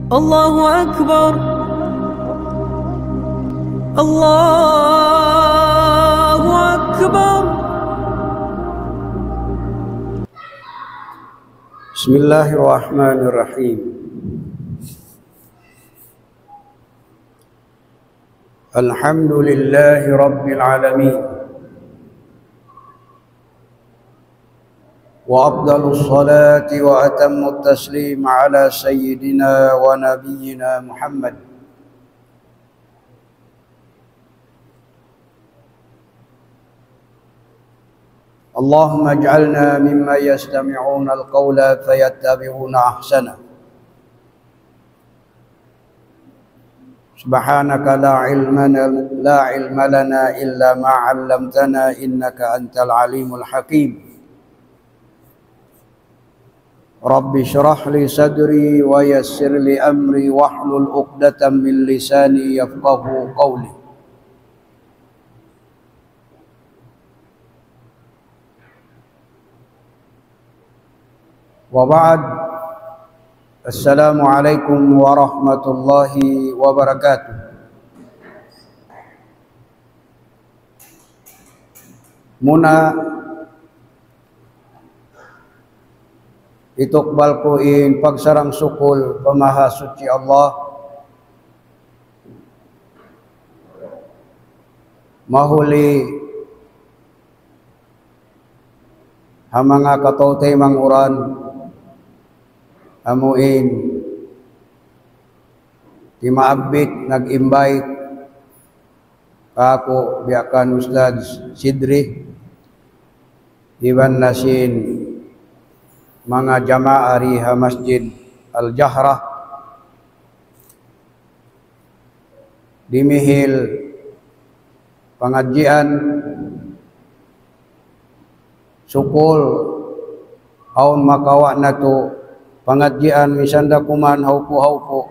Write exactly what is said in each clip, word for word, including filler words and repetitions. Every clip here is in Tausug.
الله أكبر. الله أكبر. بسم الله الرحمن الرحيم. الحمد لله رب العالمين. وأفضل الصلاة وأتم التسليم على سيدنا ونبينا محمد. اللهم اجعلنا ممن يستمعون القول فيتبعون أحسنه. سبحانك لا علم لنا، لا علم لنا إلا ما علمتنا إنك أنت العليم الحكيم. رب اشرح لي صدري ويسر لي أمري واحلل عقدة من لساني يفقهوا قولي. وبعد، السلام عليكم ورحمة الله وبركاته. Muna, hitukbal ku in pagsarang-sukul pa Mahasuchi Allah, mahuli ha manga kataw-taymanghuran, amu in timaabbit nag-invite kāku' biya' kan Ustadz Sidri, iban na sin manga jamaa di ha Masjid Al-Jahra, dimihil pangadjian, sukul awn makawa' natu' pangadjian misan da kuman hawpu'-hawpu'.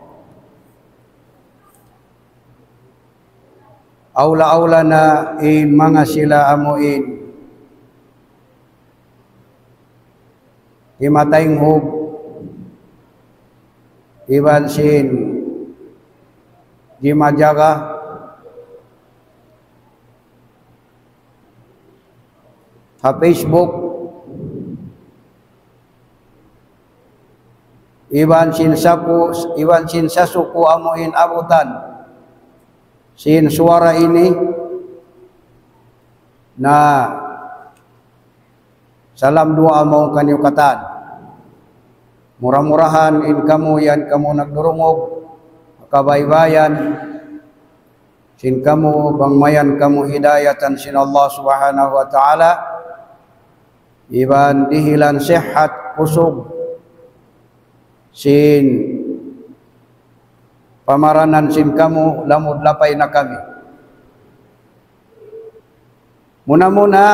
Awla-awla na in manga sila amu in timataynghug iban sin jimajaga ha Facebook, iban sin saku, iban sin sasuku amu in abutan sin suwara ini, na salam duwaa mawn kaniyu katan. Mura-murahan in kamu yan kamu nagdurungug, kabaybayan, sin kamu bang mayan kamu hidayatan sin Allah Subhanahu wa Ta'ala, iban dihilan sihat, kusug, sin pamaranan sin kamu, lamud lapay na kami. Muna-muna,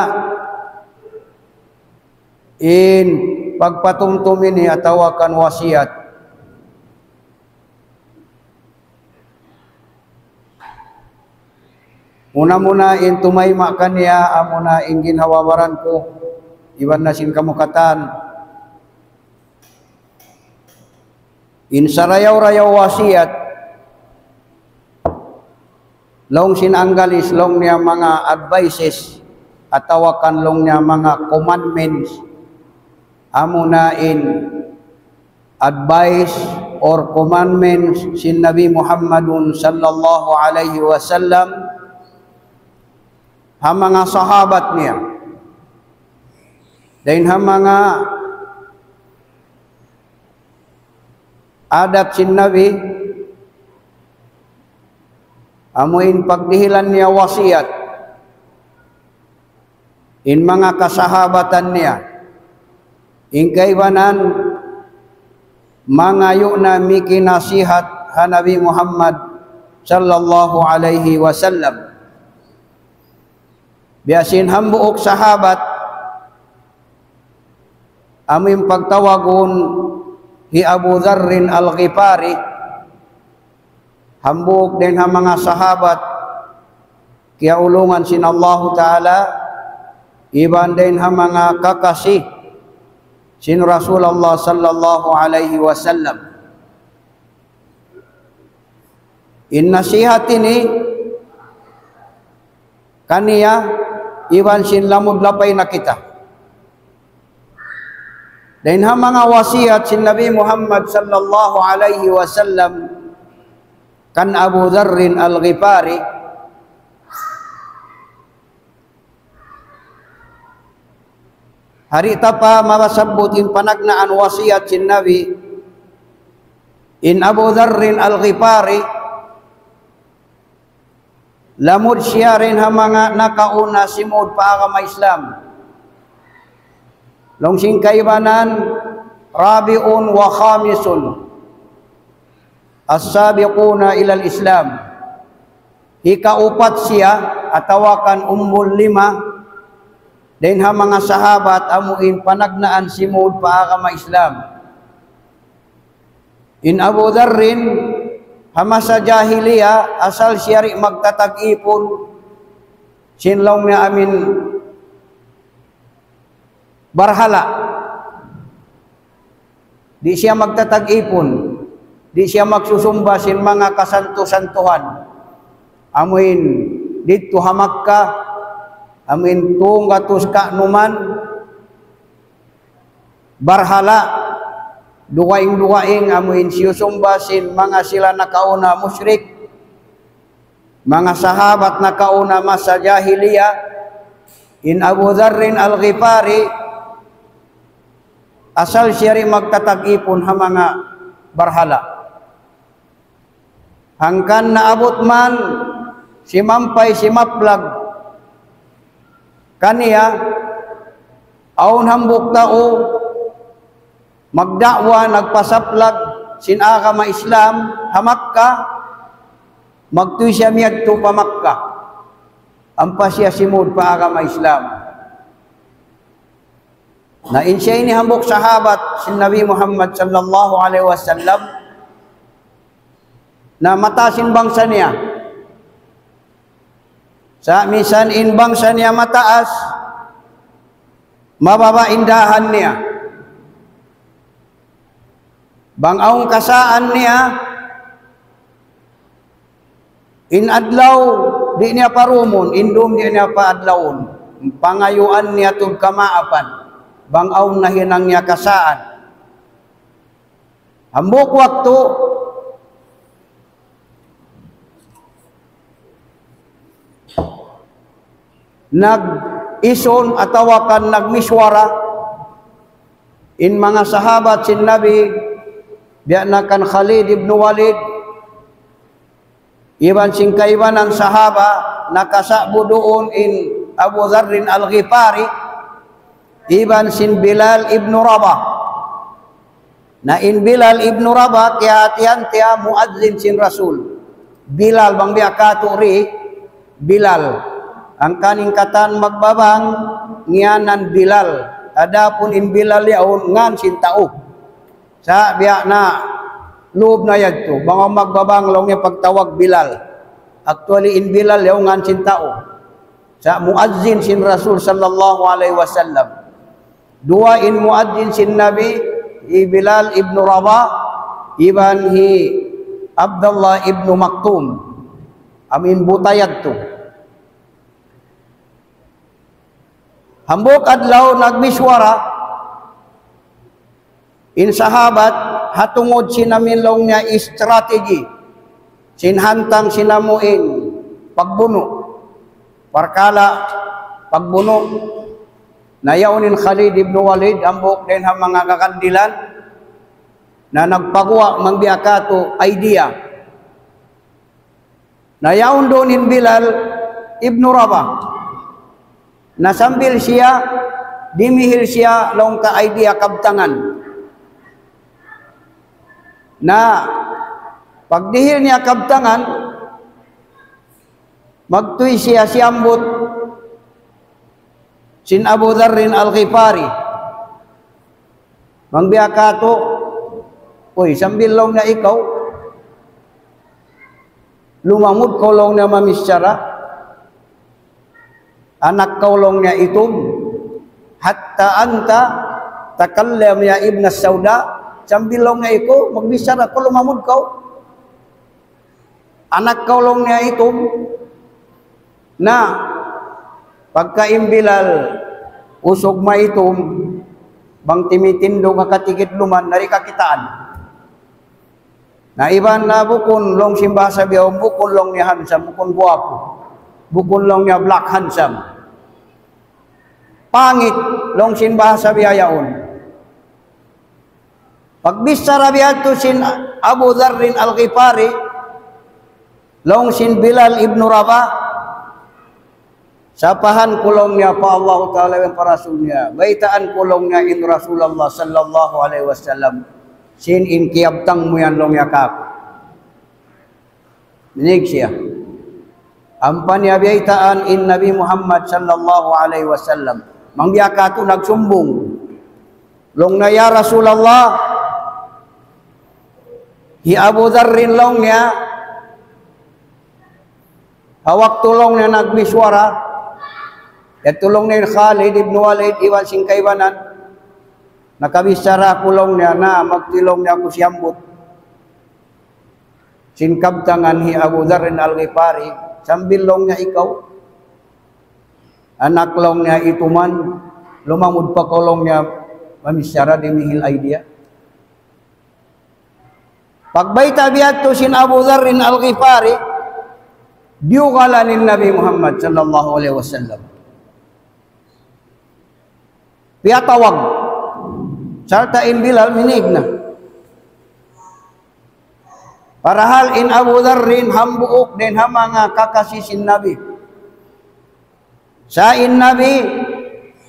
in pagpatumtum ini atawa kan wasiyat. Muna-muna in tumayma' kaniya, amuna in ginhawa-baran ku, iban na sin kamu katan. In sarayaw-rayaw wasiyat, laung sin Anggalis, laung niya manga advices, atawa kan laung niya manga commandments, amuna in advice or commandments sin Nabi Muhammadun sallallahu alayhi wasallam ha manga sahabat niya. Dayn ha manga adab sin Nabi, amu in pagdihilan niya wasiyat in manga kasahabatan niya, in kaibanan mangayu' na mikinasihat ha Nabi Muhammad sallallahu alayhi wasallam. Biya' sin hambuuk sahabat, amu in pagtawagun hi Abu Dharrin Al-Ghifari, hambuuk dayn ha manga sahabat kiyaulungan sin Allahu Ta'ala, iban dayn ha manga kakasi sin Rasulullah sallallahu alayhi wasallam. In nasihat ini kaniya iban sin lamud lapay na kita. Dayn ha manga wasiyat sin Nabi Muhammad sallallahu alayhi wasallam kan Abu Dharrin Al-Ghifari, hari ta pa masabbut in panagnaan wasiyat sin Nabi, in Abu Dharrin Al-Ghifari, lamud siya dayn ha manga nakauna simud pa agama Islam. Laung sin kaibanan, رابع وخامس السابقون إلى الإسلام. Hikaupat siya, atawa kan umbul lima, dayn ha manga sahabat amu in panagnaan simud pa agama Islam. In Abu Dharrin, ha masa jahiliya, asal siya di' magtatag-ipun sin laung niya amin barhala. Di' siya magtatag-ipun, di' siya magsusumba sin manga kasantu-santuhan. Amuin didtu ha Makkah, amuin tunggatus kanuman barhala, dugaing-dugaing, amuin siyusumba sin manga sila nakauna mushrik, manga sahabat nakauna masa jahiliya. In Abu Dharrin Al-Ghifari, asal siya di' magtatag-ipun ha manga barhala. Hangkan naabut man, simampay simaplag kaniya, awn hambuuk tau magda'wa, nagpasaplag sin agama Islam ha Makkah, magtuy siya miyadtu pa Makkah. Ampa siya simud pa agama Islam. Na in siya ini hambuuk sahabat sin Nabi Muhammad sallallahu alayhi wasallam, na mataas in bangsa niya. Sa' minsan in bangsa niya mataas, mababa' in dahan niya. Bang awn kasaan niya, in adlaw di' niya parumun, in dum di' niya paadlawun. Pangayuan niya tuud kamaapan bang awn nahinang niya kasaan. Hambuuk waktu, nag-isun atawa kan nagmiswara in manga sahabat sin Nabi, biya' na kan Khalid ibn Walid, iban sin kaibanan sahaba, nakasa'bu duun in Abu Dharrin Al-Ghifari, iban sin Bilal ibn Rabah. Na in Bilal ibn Rabah, kiyahatihan tiya muadzin sin Rasul. Bilal, bang biya' katu' ri, Bilal. Hangkan in katan magbabang, ngiyanan Bilal. Adapun in Bilal yaun, ngan sin tau. Sa' biya' na, lub na yadtu. Bang awn magbabang laung niya pagtawag Bilal. Actually, in Bilal yaun ngan sin tau. Sa' muadzin sin Rasul sallallahu alayhi wasallam. Duwa in muadzin sin Nabi, hi Bilal ibn Rabah, iban hi Abdullah ibn Maktum. Amu in buta yadtu. Hambuuk adlaw nagmiswara in sahabat, ha tungud sin amin laung niya strategy, sin hantang sin amu in pagbunu', parkala' pagbunu'. Na yaun in Khalid ibn Walid, hambuuk dayn ha manga kakandilan, na nagpaguwa' bang biya' katu' idea. Na yaun duun in Bilal ibn Rabah. Na sambil siya, dimihil siya laung ta idea kabtangan. Na pagdihil niya kabtangan, magtuy siya siyambut sin Abu Dharrin Al-Ghifari. Bang biya' katu', uy, sambil laung niya ikaw, lumamud kaw laung niya mamichara, anak kaw laung niya itum, حتى أنت تتكلم يا ابن السوداء, sambil laung niya ikaw, magbichara kaw, lumamud kaw. Anak kaw laung niya itum. Na, pagka in Bilal usug maitum, bang timitindug ha katigidluman, na di' kakitaan. Na iban na bukun laung sin bahasa bihaun, bukun laung niya handsome, bukun guwapu. Bukun laung niya black handsome. Pangit laung sin bahasa bihaun. Pagbichara biya' yadtu sin Abu Dharrin Al-Ghifari, laung sin Bilal ibn Rabah, sapahan ku laung niya pa Allah Ta'ala iban pa Rasul niya. Baytaan ku laung niya in Rasulullah sallallahu alayhi wasallam. Sin in kiyabtang mu yan laung niya kāku'. Minig siya. Ampa niya biyaytaan in Nabi Muhammad sallallahu alayhi wasallam. Bang biya' katu' nagsumbung. Laung niya, "Ya Rasulullah, hi Abu Dharrin laung niya, ha waktu laung niya nagbisuwara, yadtu laung niya Khalid ibn Walid iban sin kaibanan, nakabichara aku laung niya, na magtuy laung niya aku siyambut sin kabtangan hi Abu Dharrin Al-Ghifari, sambil laung niya ikaw, anak laung niya ituman, lumamud pa kaw laung niya mamichara, dimihil idea." Pagbayta' biya' yadtu sin Abu Dharrin Al-Ghifari, diyugalan in Nabi Muhammad sallallahu alayhi wasallam. Piyatawag. Sarta' in Bilal minig na. Parahal in Abu Dharrin hambuuk dayn ha manga kakasi sin Nabi. Sa' in Nabi,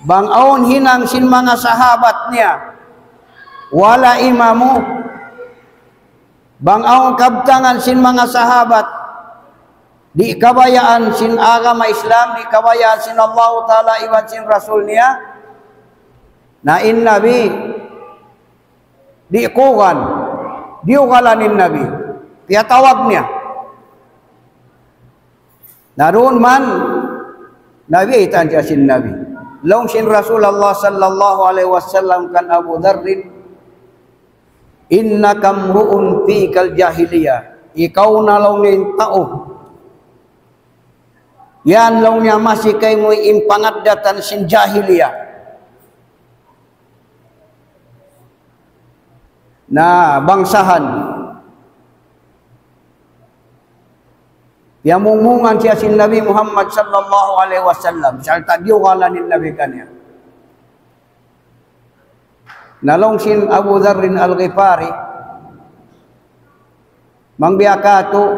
bang awn hinang sin manga sahabat niya, wala' imamu, bang awn kabtangan sin manga sahabat, di' kabayaan sin agama Islam, di' kabayaan sin Allah Ta'ala iban sin Rasul niya, na in Nabi, di' kugan, diyugalan in Nabi, piyatawag niya. Na duun man, Nabi, itan siya sin Nabi. Laung sin Rasulullah sallallahu alayhi wasallam kan Abu Dharrin, "Innaka mru'un fikal jahiliyah." Ikaw na laung niya in tau. Yan laung niya masi kaymu in pangaddatan sin jahiliyah. Na bangsahan. Piyamungmungan siya sin Nabi Muhammad sallallahu alayhi wasallam. Sarta' diyugalan in Nabi kaniya. Na laung sin Abu Dharrin Al-Ghifari, bang biya' katu',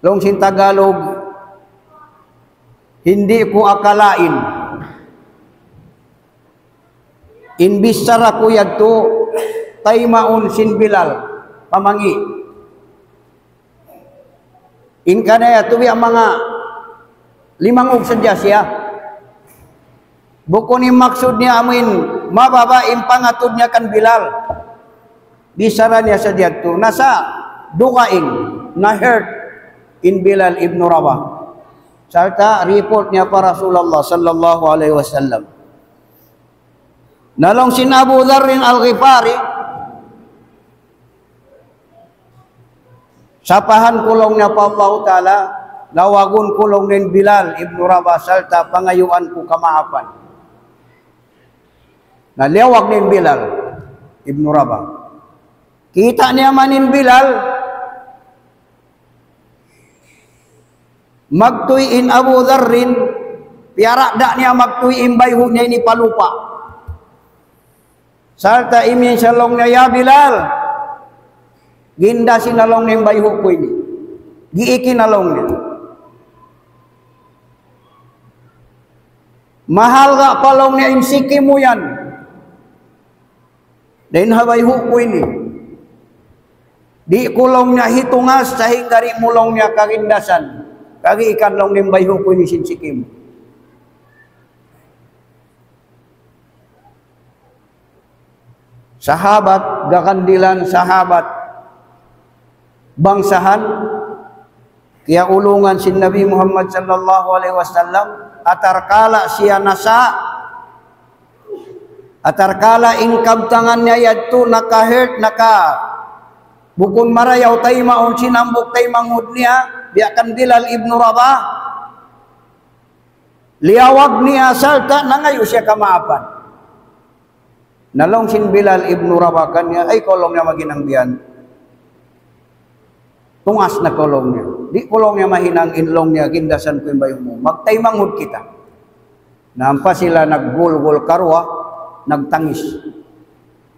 laung sin Tagalog, hindi' ku akalain. In bichara ku yadtu, taymaun sin Bilal, pamangi'. In kaniya yadtu biya' manga limangug sadja siya. Bukun in maksud niya amuin mababa' in pangatud niya kan Bilal. Bichara niya sadja yadtu. Na sa' dugaing, na-hurt in Bilal ibn Rabah. Sarta' report niya pa Rasulullah sallallahu alayhi wasallam. Na laung sin Abu Dharrin Al-Ghifari, sapahan ku laung niya pa Allahu Ta'ala, lawagun ku laung niya in Bilal ibn Rabah sarta' pangayuan ku kamaapan. Na liyawag niya in Bilal ibn Rabah. Kita' niya man in Bilal, magtuy in Abu Dharrin, piyarada niya magtuy in bayhu' niya ini pa lupa'. Sarta' imiyan siya laung niya, "Ya Bilal, gindasin na laung niya in bayhu' ku ini. Giiki na laung niya. Mahalga' pa laung niya in siki mu yan dayn ha bayhu' ku ini. Di' ku laung niya hitungas sahingga di' mu laung niya kagindasan. Kagiikan laung niya in bayhu' ku ini sin siki mu." Sahabat, gagandilan sahabat, bangsahan, kiyaulungan sin Nabi Muhammad sallallahu alayhi wasallam, atarkala siya nasa', atarkala in kabtangan niya yadtu naka-hurt, naka-, Bukun marayaw taymaun sin hambuuk taymanghud niya, biya' kan Bilal ibn Rabah. Liyawag niya sarta' nangayu' siya kamaapan. Na laung sin Bilal ibn Rabah kaniya, "Ay, kaw," laung niya, "maghinang biya' yan. Tungas na kaw," laung niya. "Di' kaw," laung niya, "mahinang in," laung niya, "gindasan ku in bayu' mu. Magtaymanghud kita." Na ampa sila naggulgul karuwa, nagtangis.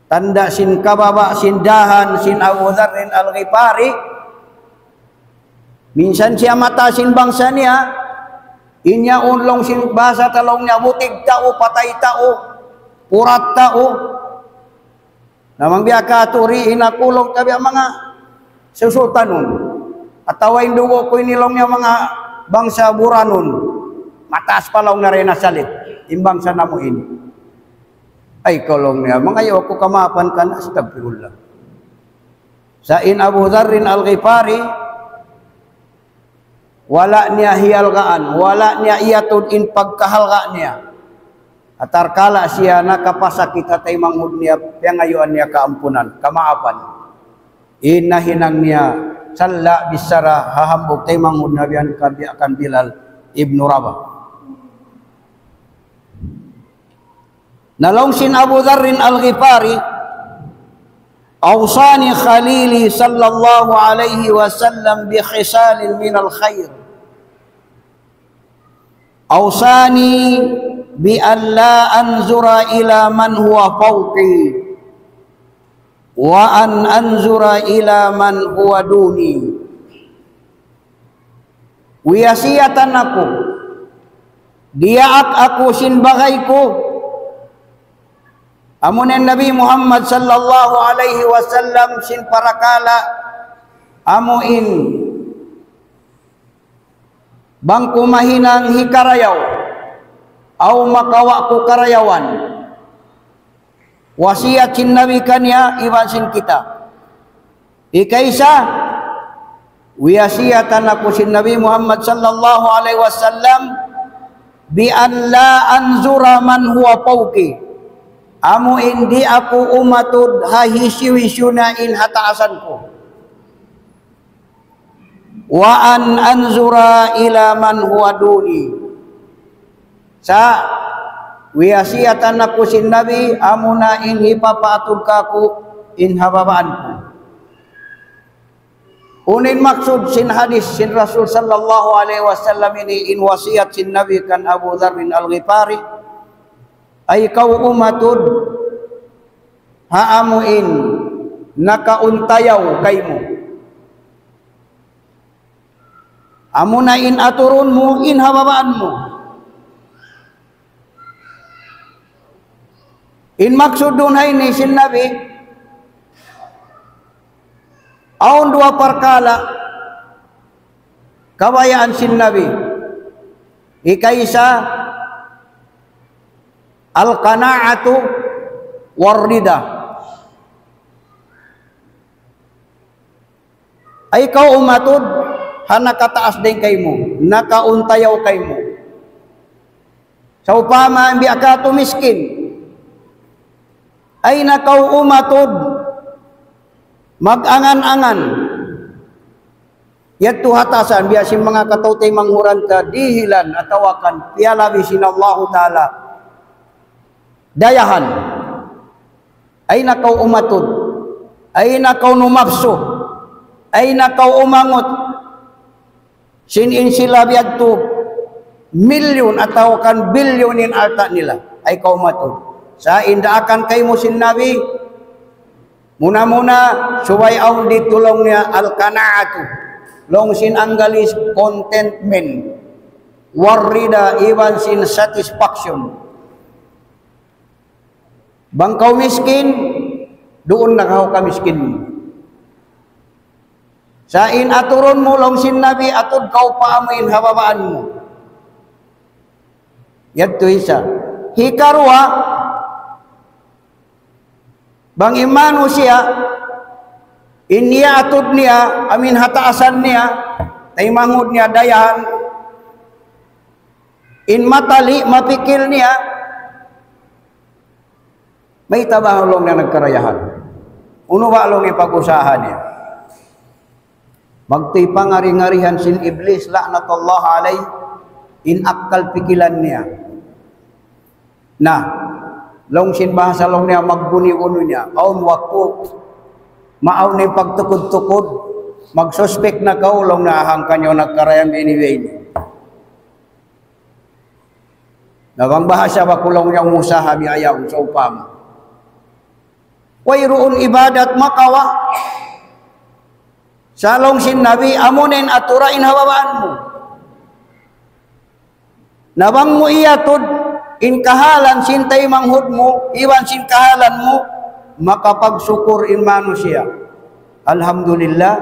Tanda' sin kababa', sin dahan, sin Abu Dharrin Al-Ghifari. Minsan siya mataas in bangsa niya, in yaun laung sin bahasa ta laung niya, butig tau, patay tau, purat tau. Na bang biya' katu' ri in aku laung ta biya' manga susultanun. Atawa in dugu' ku ini laung niya manga bangsa Buranun. Mataas pa laung niya dayn ha salit. In bangsa namu' ini. Ay, kaw laung niya, mangayu' aku kamaapan kaniya, astagfirullah. Sa' in Abu Dharrin Al-Ghifari, wala' niya hiyalgaan, wala' niya iyatud in pagkahalga' niya. Atarkala' siya nakapasakit ha taymanghud niya, piyangayuan niya kaampunan, kamaapan. In nahinang niya, salla' bichara ha hambuuk taymanghud niya biya' kan, biya' kan Bilal ibn Rabah. Na laung sin Abu Dharrin Al-Ghifari, أوصاني خليلي صلى الله عليه وسلم بخصال من الخير. أوصاني بأن لا أنظر إلى من هو فوقي، وأن أنظر إلى من هو دوني. Wiyasiyatan aku, diyaak aku sin bagay ku, amu in Nabi Muhammad sallallahu alayhi wasallam sin parakala', amu in bang ku mahinang hikarayaw, aw makawa' ku karayawan. Wasiyat sin Nabi kaniya iban sin kita. Ikaisa, wiyasiyatan aku sin Nabi Muhammad sallallahu alayhi wasallam, بأن لا أنظر من هو فوقي. Amu in di' aku umatud ha hisiyu-hisiyu na in ha taasan ku. وأن أنظر إلى من هو دوني. Sa' wiyasiyatan aku sin Nabi, amuna in hipapaatud kaku' in ha babaan ku. Unu in maksud sin hadis sin Rasul sallallahu alayhi wasallam ini, in wasiyat sin Nabi kan Abu Dharrin Al-Ghifari, ay kaw umatud ha amu in nakauntayaw kaymu. Amuna in aturun mu, in ha babaan mu. In maksud duun ha ini sin Nabi, awn duwa parkala' kabayaan sin Nabi. Ikaisa, القناعة والرضا. Ay kaw umatud ha nakataas dayn kaymu, nakauntayaw kaymu. Sawpama biya' katu' miskin. Ay na kaw umatud, mag-angan-angan. Yadtu ha taasan, biya' sin manga kataw-taymanghuran kadihilan atawa kan piyalabi sin Allahu Ta'ala dayahan. Ay na kaw umatud. Ay na kaw numapsu. Ay na kaw umangut. Sin in sila biyadtu milyun atawa kan bilyun in alta' nila. Ay kaw umatud. Sa' in daakan kaymu sin Nabi, muna-muna, subay awn didtu laung niya al-qana'atu. Laung sin Anggalis, contentment. War-rida, iban sin satisfaction. Bang kaw miskin, duun na kaw ha kamiskin. Sa' in aturun mu laung sin Nabi, atud kaw pa amu in ha babaan mu. Yadtu isa. Hikaruwa, bang in manusiya', in niya atud niya, amu in ha taasan niya, taymanghud niya dayahan, in matali', mapikil niya, mayta' ba laung niya nagkarayahan? Unu ba laung in pag-usaha niya? Magtuy pangari-ngarihan sin Iblis, la'natullah alayh, in akkal pikilan niya. Na, laung sin bahasa laung niya magguni-guni niya. Awn waktu, maawn in pagtukud-tukud, magsuspek na kaw, laung niya hangkan yaun nagkarayam ini ini. Na bang bahasa ba ku laung niya umusaha biya' yaun sa upama. Wayruun ibadat makawa'. Sa' laung sin Nabi, amu na in aturan in ha babaan mu. Na bang mu iyatud in kahalan sin taymanghud mu, iban sin kahalan mu, makapagsukur in manusiya'. Alhamdulillah,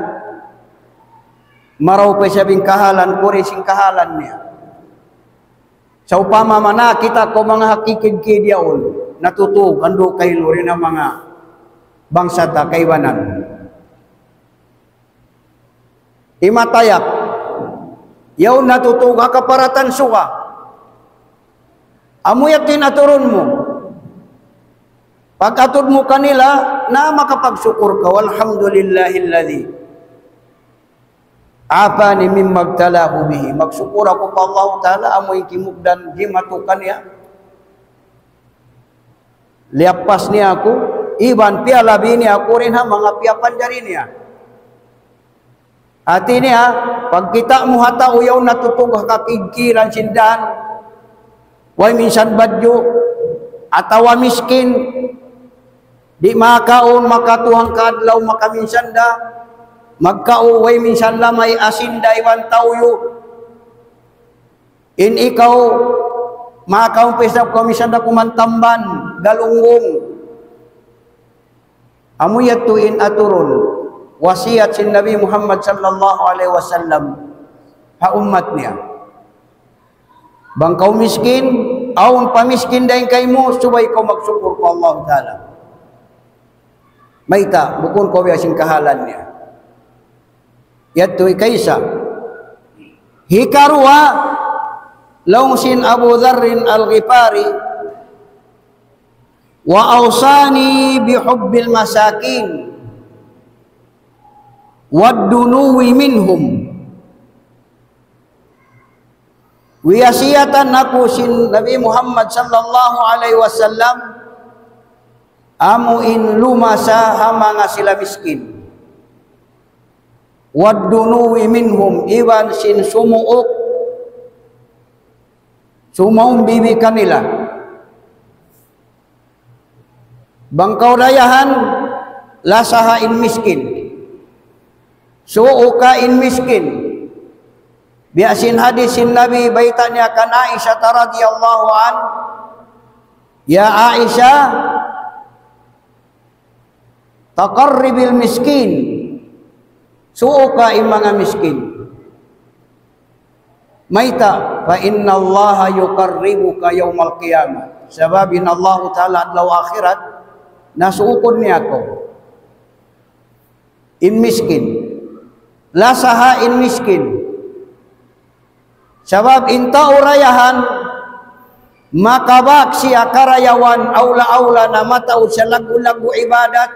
marayaw pa isab in kahalan ku ri sin kahalan niya. Sa' upama mana kita ku manga hakikid-kid yaun, natutug, andu' kailu ri na manga bangsa ta kaibanan. Imatayak. Yaun natutug ha kaparatan suga. Amu yadtu in aturun mu. Pag-atud mu kanila, na makapagsukur kaw, "Alhamdulillahilladhi afani mimma ibtalahu bihi." Magsukur aku pa Allah Ta'ala, amu in kimugdan jimatu kaniya. Liyappas niya aku, iban piyalabi niya aku dayn ha manga piyapanjari niya. Hati niya, pagkita' mu ha tau yaun natutug ha kakigkiran sin dan, way minsan badju', atawa miskin, di' makaun, makatuhang kaadlaw, makaminsan da, magkau, way minsan lamay asin da iban tawyu'. In ikaw, makaun pa isab kaw minsan da kuman tamban, galunggong. Amu yadtu in aturun, wasiyat sin Nabi Muhammad sallallahu alayhi wasallam ha ummat niya. Bang kaw miskin, awn pamiskin dayn kaymu, subay kaw magsukur pa Allah Ta'ala. Mayta', bukun kaw biya' sin kahalan niya. Yadtu hikaisa. Hikaruwa, laung sin Abu Dharrin Al-Ghifari, وأوصاني بحب المساكين والدنو منهم. Wiyasiyatan aku sin Nabi Muhammad sallallahu alayhi wasallam, amu in lumasa ha manga sila miskin. والدنو منهم, iban sin sumuuk, sumaumbi bi kanila. Bang kaw dayahan, lasaha in miskin. Suuka in miskin. Biya' sin hadis sin Nabi, bayta' niya kan Aisha radhiyallahu anha, "Ya Aisha, taqarribil miskin." Suuka in manga miskin. Mayta', فإنه يقربك يوم القيامة. Sabab in Allahu Ta'ala adlaw akhirat, nasuukun niya kaw. In miskin. Lasaha in miskin. Sabab in tau dayahan, makabak siya karayawan, awla-awla na mataud siya laggu'-laggu' ibadat,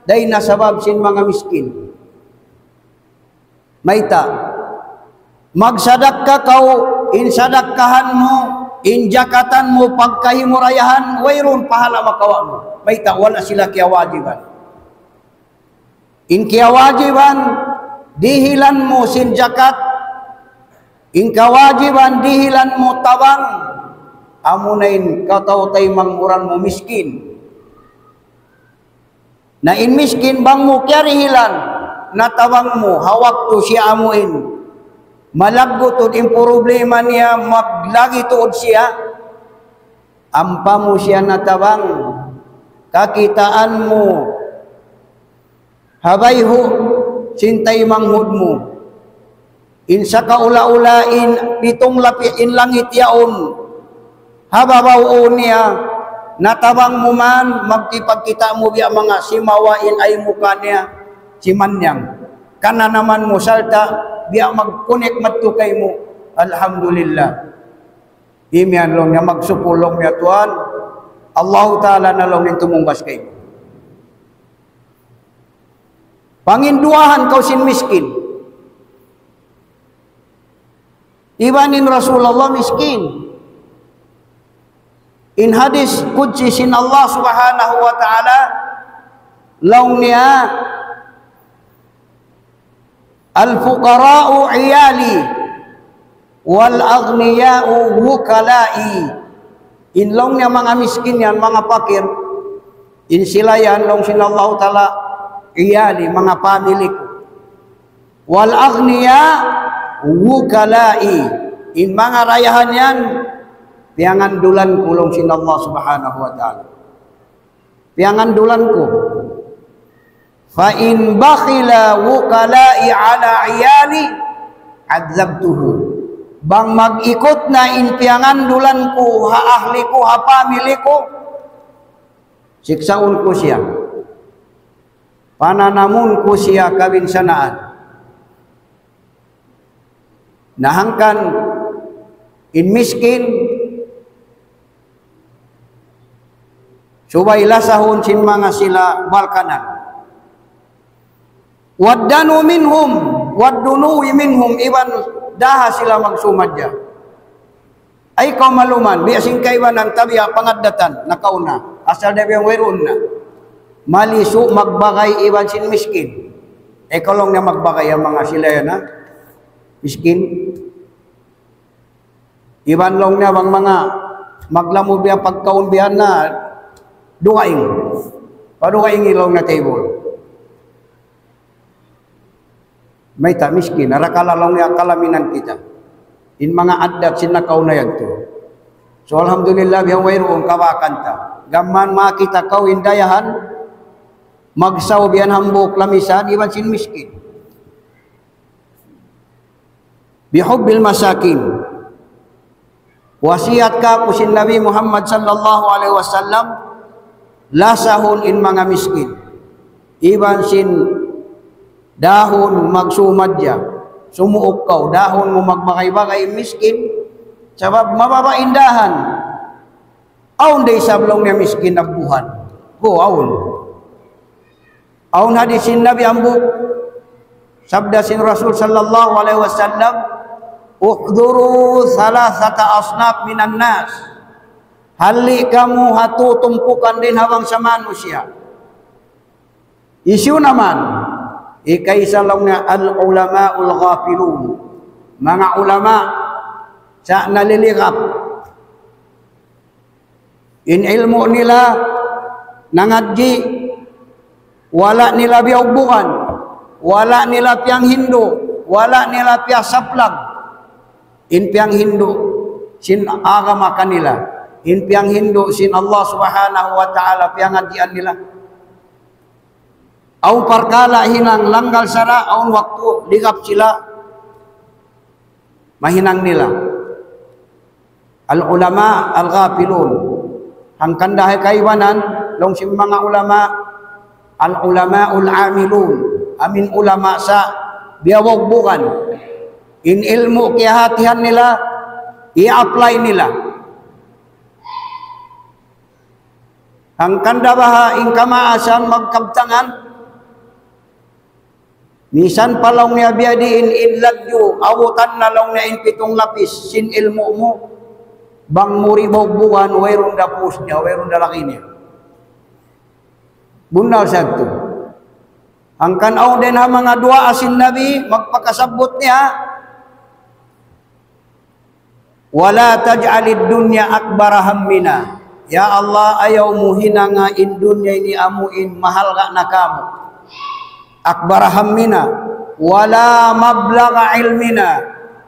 dayn ha sabab sin manga miskin. Mayta', magsadakka kaw, in sadakkahan mu, in jakatan mu, pagkahi mu dayahan, wayruun pahala' makawa' mu. Mayta', wala' sila kiyawajiban. In kiyawajiban, dihilan mu sin jakat. In kawajiban, dihilan mu tabang. Amuna in kataw-taymanghuran mu miskin. Na in miskin bang mu kiyarihilan, na tabang mu, ha waktu siya amu in malaggu' tuud in problema niya, maglagi' tuud siya, ampa mu siya natabang, kakitaan mu, ha bayhu' sin taymanghud mu. In sakaula-ula in pitung lapis in langit yaun, ha babaw niya, natabang mu man, magkipagkita' mu biya' manga simawa in aymuka niya, simanyang. Kananaman mu sarta', biya' magkunik madtu kaymu, alhamdulillah. Imiyan laung niya, magsukul laung niya tuwan, Allahu Ta'ala na laung niya in tumungbas kaymu. Panginduwahan kaw sin miskin. Iban in Rasulullah miskin. In hadis qudsi sin Allah Subhanahu wa Ta'ala, laung niya, "Al-fuqara'u iyali, wal-aghniya'u wukalai." In laung niya manga miskin yan, manga pakir, in sila yan, laung sin Allah Ta'ala, "Iyali, manga pamili ku. Wal-aghniya wukalai." In manga rayahan yan, piyangandulan ku, laung sin Allah Subhanahu wa Ta'ala. Piyangandulan ku. "Fa in bakhila wukalai ala iyali, adzabtuhu." Bang mag-ikut na in piyangandulan ku ha ahli ku, ha pamili ku, siksaun ku siya. Pananamun ku siya kabinsanaan. Na hangkan in miskin, subay lasahun sin manga sila balkanan. Waddanu minhum, waddunuwi minhum, iban daha sila magsumadja. Ay kaw maluman, biya' sin kaibanan tabiya' pangaddatan, nakauna. Asal da biya' wayruun na. Malisu' magbagay iban sin miskin. Ay kaw laung niya magbagay ha manga sila yan, ha? Miskin. Iban laung niya bang manga maglamud biya' pagkaun biya' na dugaing. Padugaing laung niya table. Mayta' miskin, arakala' laung niya kalaminan kita. In manga addat sin nakauna yadtu. So, alhamdulillah, biya' wayruun kabakan ta. Gam mayan makakita' kaw in dayahan, magsaw biya' hambuuk lamisan, iban sin miskin. Bihubbil masakin. Wasiyat kāku' sin Nabi Muhammad sallallahu alayhi wasallam, lasahun in manga miskin. Iban sin dahun magsumadja, sumuuk kaw, dahun mu magbagay-bagay in miskin, sabab mababa' in dahan. Awn da isab laung niya miskin nabbuhan. Ku, awn. Awn hadis sin Nabi hambuuk, sabda sin Rasul sallallahu alayhi wasallam, "Uhduru thalathata asnaf minan nas." Halli' kamu ha tū tumpukan dayn ha bangsa manusiya'. Hisiyu na man? Hikaisa laung niya al-ulama'ul ghafilun. Manga ulama sa' naliligap. In ilmu' nila nangadji', wala' nila biyugbugan, wala' nila piyanghindu', wala' nila piyasaplag. In piyanghindu' sin agama kanila, in piyanghindu' sin Allah Subhanahu wa Ta'ala piyangadjian nila. Awn parkala' hinang langgal sara', awn waktu ligap sila mahinang nila. Al-ulama al-ghafilun. Hangkan da ha kaibanan, laung sin manga ulama, al-ulama'ul amilun. Amu in ulama sa' biyugbugan. In ilmu' kiyahatihan nila, i-apply nila. Hangkan da baha' in kamaasan magkabtangan, misan pa laung niya biyadiin in lagyu, abutan na laung niya in pitung lapis sin ilmu' mu, bang mu di' biyugbugan, wayruun da post niya, wayruun da laki niya. Bunnal sa yadtu. Hangkan awn dayn ha manga duwaa sin Nabi, magpakasabbut niya, ولا تجعل الدنيا أكبر همنا. Ya Allah, ayaw mu hinanga in dunya ini amu in mahalga' na kāmu'. أكبر همنا ولا مبلغ علمنا.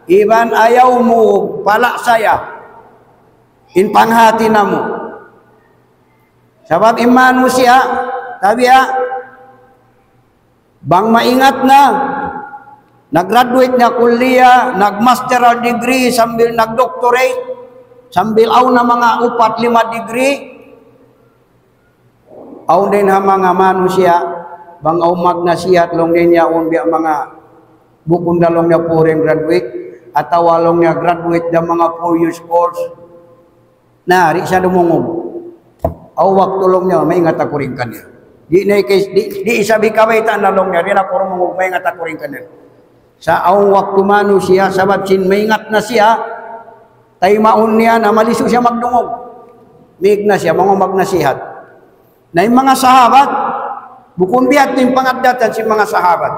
Iban ayaw mu palaksaya in panghati namu'. Sabab in manusiya', tabiya', bang maingat na, nag-graduate na kulliya, nag-masteral degree, sambil nag-doctorate, sambil awn na manga upat lima degree, awn dayn ha manga manusiya', bang awn magnasihat laung niya, awn biya' manga bukun da laung niya foreign graduate, atawa laung niya graduate da manga four years course, na, di' siya dumungug. Aw waktu laung niya, maingat aku dayn kaniya. Di' na ikis-, di', di' isab hikabaytaan na laung niya, di' na aku dumungug, maingat aku dayn kaniya. Sa' awn waktu manusiya' sabab sin maingat na siya, taymaun niya na malisu siya magdungug. Miig na siya, manga magnasihat. Na in manga sahabat, bukun biya' ha yan in pangaddatan sin manga sahabat.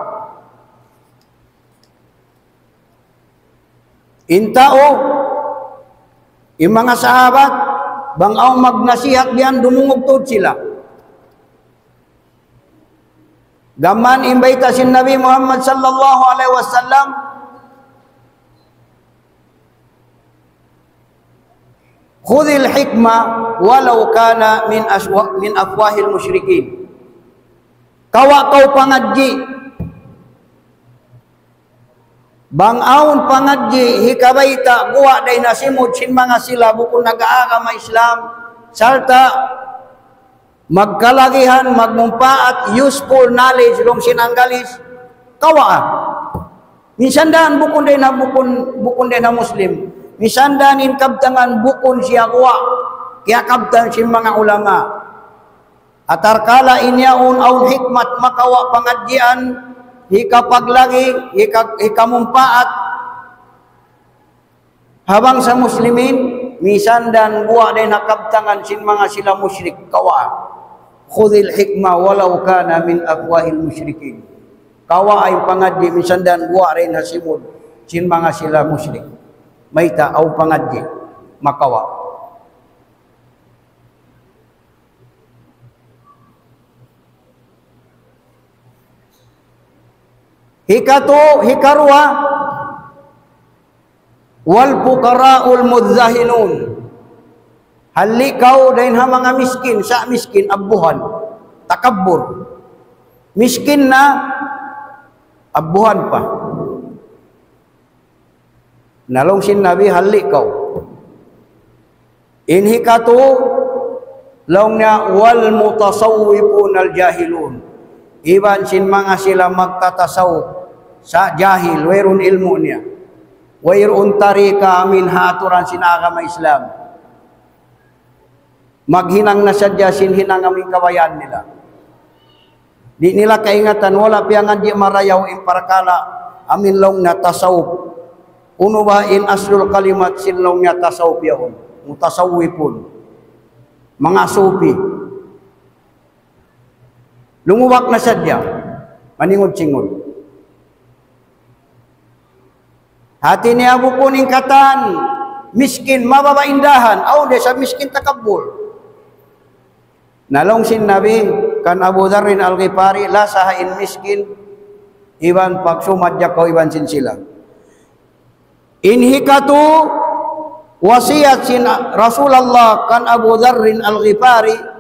In tau, in manga sahabat, bang awn magnasihat diyan, dumungug tuud sila. Gām in bayta' sin Nabi Muhammad sallallahu alayhi wasallam, خذ الحكمة ولو كان من أشوا-، من أفواه المشركين. Kawa' kaw pangadji'. Bang awn pangadji' hikabayta' guwa' dayn ha simud sin manga sila bukun nag-aagama Islam, sarta' magkalagihan, magmumpaat, useful knowledge, laung sin Anggalis, kawaa. Minsan da bukun dayn ha, bukun, bukun dayn ha Muslim. Minsan da in kabtangan bukun siya guwa', kiyakabtang sin manga ulama. Atarkala in yaun awn hikmat makawa' pangadjian, hikapaglagi, hika-, hikamumpaat ha bangsa Muslimin, minsan da guwa' dayn ha kabtangan sin manga sila mushrik, kawaa. خذ الحكمة ولو كان من أفواه المشركين. Kawaa in pangadji' minsan da guwa' dayn ha simud sin manga sila mushrik. Mayta'? Awn pangadji' makawa'. Hikatu, hikaruwa, والفقراء المذللون. Halli' kaw dayn ha manga miskin, sa' miskin, abbuhan, takabbur. Miskin na, abbuhan pa. Na laung sin Nabi, halli' kaw. In hikatu, laung niya, والمتصوفون الجاهلون. Iban sin manga sila magtatasawuf, sa' jahil, wayruun ilmu' niya. Wayruun tarika amin ha aturan sin agama Islam. Maghinang na sadja sin hinang amin kabayaan nila. Di' nila kaingatan, wala' piyangadji' marayaw in parkala' amin laung niya tasawuf. Unu ba in aslul kalimat sin laung niya tasawuf yaun? Mutasawwifun. Manga sufi. Lumubak na sadja. Maningud-singud. Hati niya bukun in katan miskin, mababa' in dahan, awn da isab miskin takabbur. Na laung sin Nabi kan Abu Dharrin Al-Ghifari, lasaha in miskin, iban pagsumadja kaw iban sin sila. In hikatu, wasiyat sin Rasulullah kan Abu Dharrin Al-Ghifari,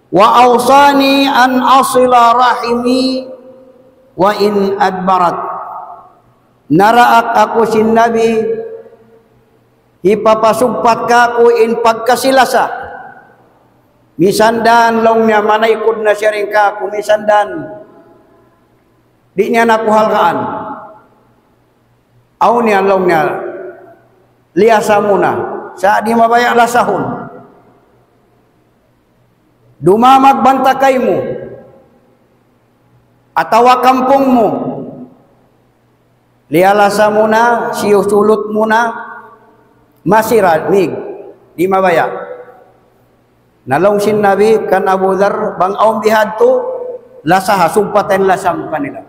وأوصاني أن أصل رحمي وإن أدبرت. Naraak aku sin Nabi, hipapasugpat kāku' in pagkasi-lasa. Minsan da laung niya manaykud na siya dayn kāku', minsan da di' niya na aku halgaan. Awn yan laung niya, liyasa mu na. Sa' di' mabaya' lasahun. Dumamag banta kaymu. Atawa kampung mu. Liyalasa mu na, siyusulut mu na, masi ra, mig. Di' mabaya'. Na laung sin Nabi kan Abu Dhar, bang awn bihadtu, lasaha, sugpata in lasa mu kanila.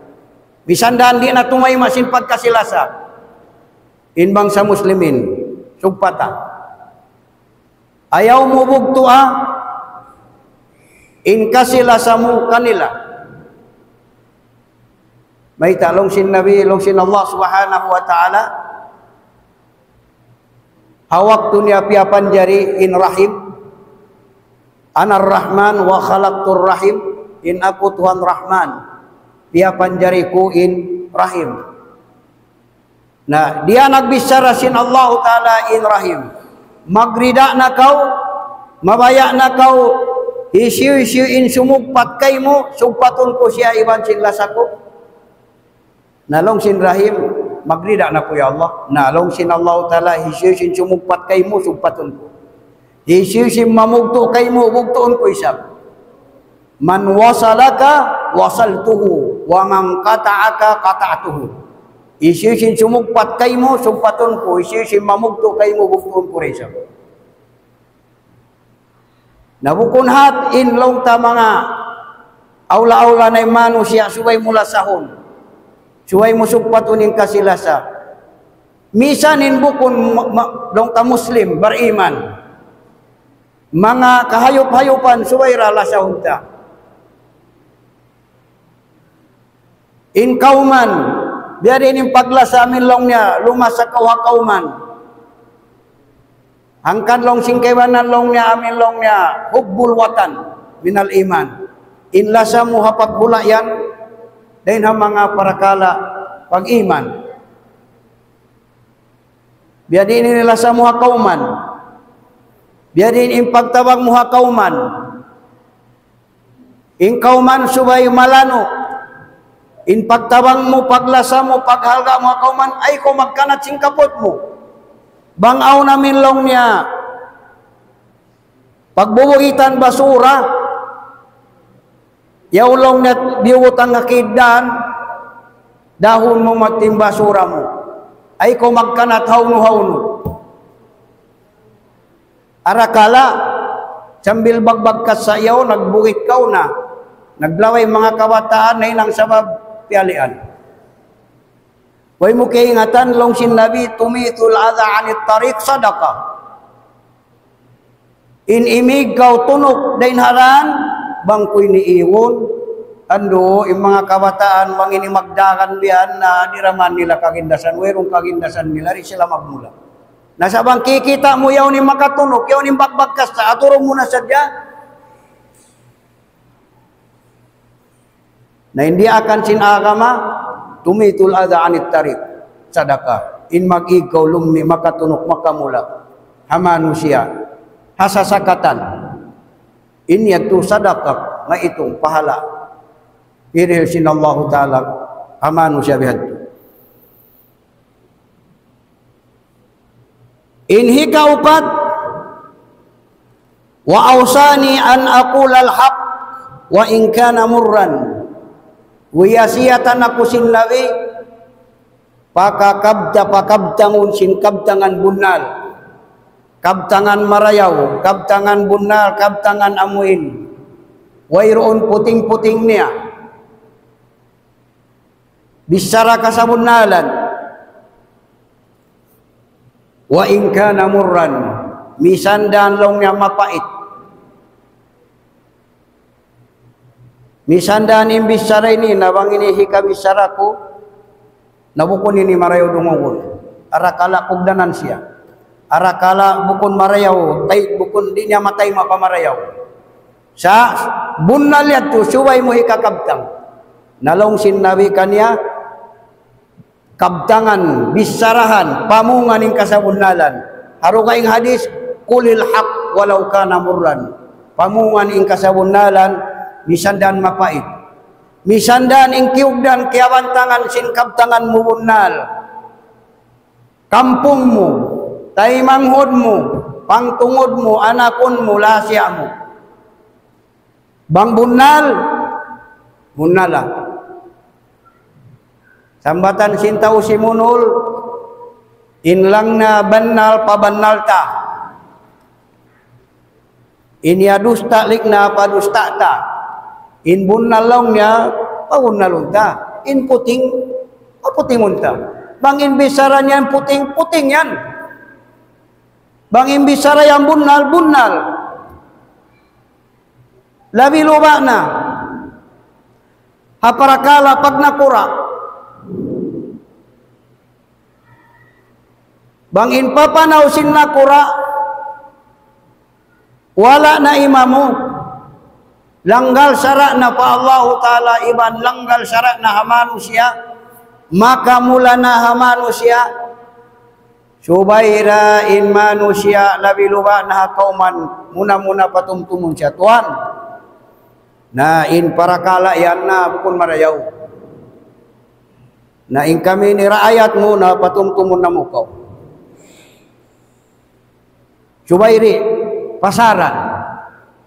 Misan da di' na tumayma' sin pagkasi-lasa in bangsa Muslimin, sugpata. Ayaw mu bugtua in kasi-lasa mu kanila. Mayta'? Laung sin Nabi, laung sin Allah Subhanahu wa Ta'ala, ha waktu niya piyapanjari in rahim, أنا الرحمن وخلقت الرحم, in aku Tuhan Rahman, piyapanjari ku in rahim. Na, diya nagbichara sin Allahu Ta'ala in rahim. Magrida na kaw, mabaya' na kaw, hisiyu-siyu in sumugpat kaymu, sugpatun ku siya iban sin lasa ku. Na laung sin rahim, magrida na aku ya Allah. Na laung sin Allahu Ta'ala, hisiyu-siyu in sumugpat kaymu, sugpatun ku. Hisiyu-siyu in mamugtu' kaymu, bugtuun ku isab. من وصلك وصلته ومن قطعك قطعته. Hisiyu-siyu in sumugpat kaymu, sugpatun ku. Hisiyu-siyu in mamugtu' kaymu, bugtuun ku da isab. Na bukun hat in laung ta manga awla-awla na in manusiya' subay mu lasahun. Subay mu sugpatun in kasi-lasa. Misan in bukun ma-, ma-, laung ta Muslim, bariman. Manga kahayup-hayupan subay da lasahun ta. In kawman, biya' diin in paglasa amin laung niya, lumasa kaw ha kawman. Hangkan laung sin kaibanan laung niya, amin laung niya, حب الوطن من الإيمان. In lasa mu ha paghula' yan, dayn ha manga parakala' pag-iman. Biya' diin in lasa mu ha kawman. Biya' diin in pagtabang mu ha kawman. In kawman subay malanu'. In pagtabang mu, paglasa mu, paghalga' mu ha kawman, ayaw kaw magkanat sin kaput mu. Bang awn amin laung niya pagbubuhitan basura, yaun laung niya biyubutang ha kiddan, dahun mu magtimbasura mu. Ayaw kaw magkanat hawnu-hawnu. Arakala', sambil bagbag kassa' yaun, nagbuhit kaw na. Naglaway manga kabataan, nahinang sabab piyalian. Way mu kaingatan, laung sin Nabi, تميط الأذى عن الطريق صدقة. In imig kaw tunuk dayn ha dan, bang ku ini iwun, andu', in manga kabataan, bang ini magdagan biya' yan na, di' da man nila kagindasan, wayruun kagindasan nila, di' sila magmula. Na sa' bang kikita' mu yaun in makatunuk, yaun in bagbag kassa', aturun mu na sadja. Na in diyaakan sin agama, تميط الأذى عن الطريق. Sadaka. In mag-ig kaw lummi', makatunuk, makamula' ha manusiya', ha sasakatan. In yadtu sadaka, maitung pahala'. Hirihil sin Allahu Ta'ala ha manusiya' bihadtu. In hikaupat, وأوصاني أن أقول الحق وإن كان مرا. Wiyasiyatan aku sin Nabi, pakakabta-, pakabtangun sin kabtangan bunnal. Kabtangan marayaw, kabtangan bunnal, kabtangan amuin. Wayruun puting-puting niya. Bichara kasabunnalan. وإن كان مرا, misan da laung niya mapait. Misan da in bichara ini, na bang ini hikabichara ku, na bukun ini marayaw dungugun. Arakala' kugdanan siya. Arakala' bukun marayaw, tay-, bukun di' niya matay mapamarayaw. Sa' bunnal yadtu, subay mu hikakabtang. Na laung sin Nabi kaniya, kabtangan, bicharahan, pamungan in kasabunnalan. Ha dugaing hadis, قل الحق ولو كان مرا. Pamungan in kasabunnalan, misan da mapait. Misan da in kiyugdan, kiyabantangan sin kabtangan mu bunnal. Kampung mu, taymanghud mu, pangtungud mu, anakun mu, lasiya' mu. Bang bunnal, bunnal da. Sambatan sin tau Simunul, in lang na bannal, pabannal ta. In ya dusta' likna, padusta' ta. In bunnal laung niya, pabunnalun ta. In puting, paputingun ta. Bang in bichara niya puting, puting yan. Bang in bichara yan bunnal, bunnal. Labi luba' na ha parakala' pagnakura'. Bang in papanaw sin nakura', wala' na imamu, langgal sara' na pa Allahu Ta'ala iban langgal sara' na ha manusiya', makamula na ha manusiya', subay da in manusiya' labi luba' na ha kawman, muna-muna patumtumun siya, tuwan. Na in parakala' yan na bukun marayaw. Na in kami ini raayat mu na patumtumun namu' kaw. Subay di' pasaran.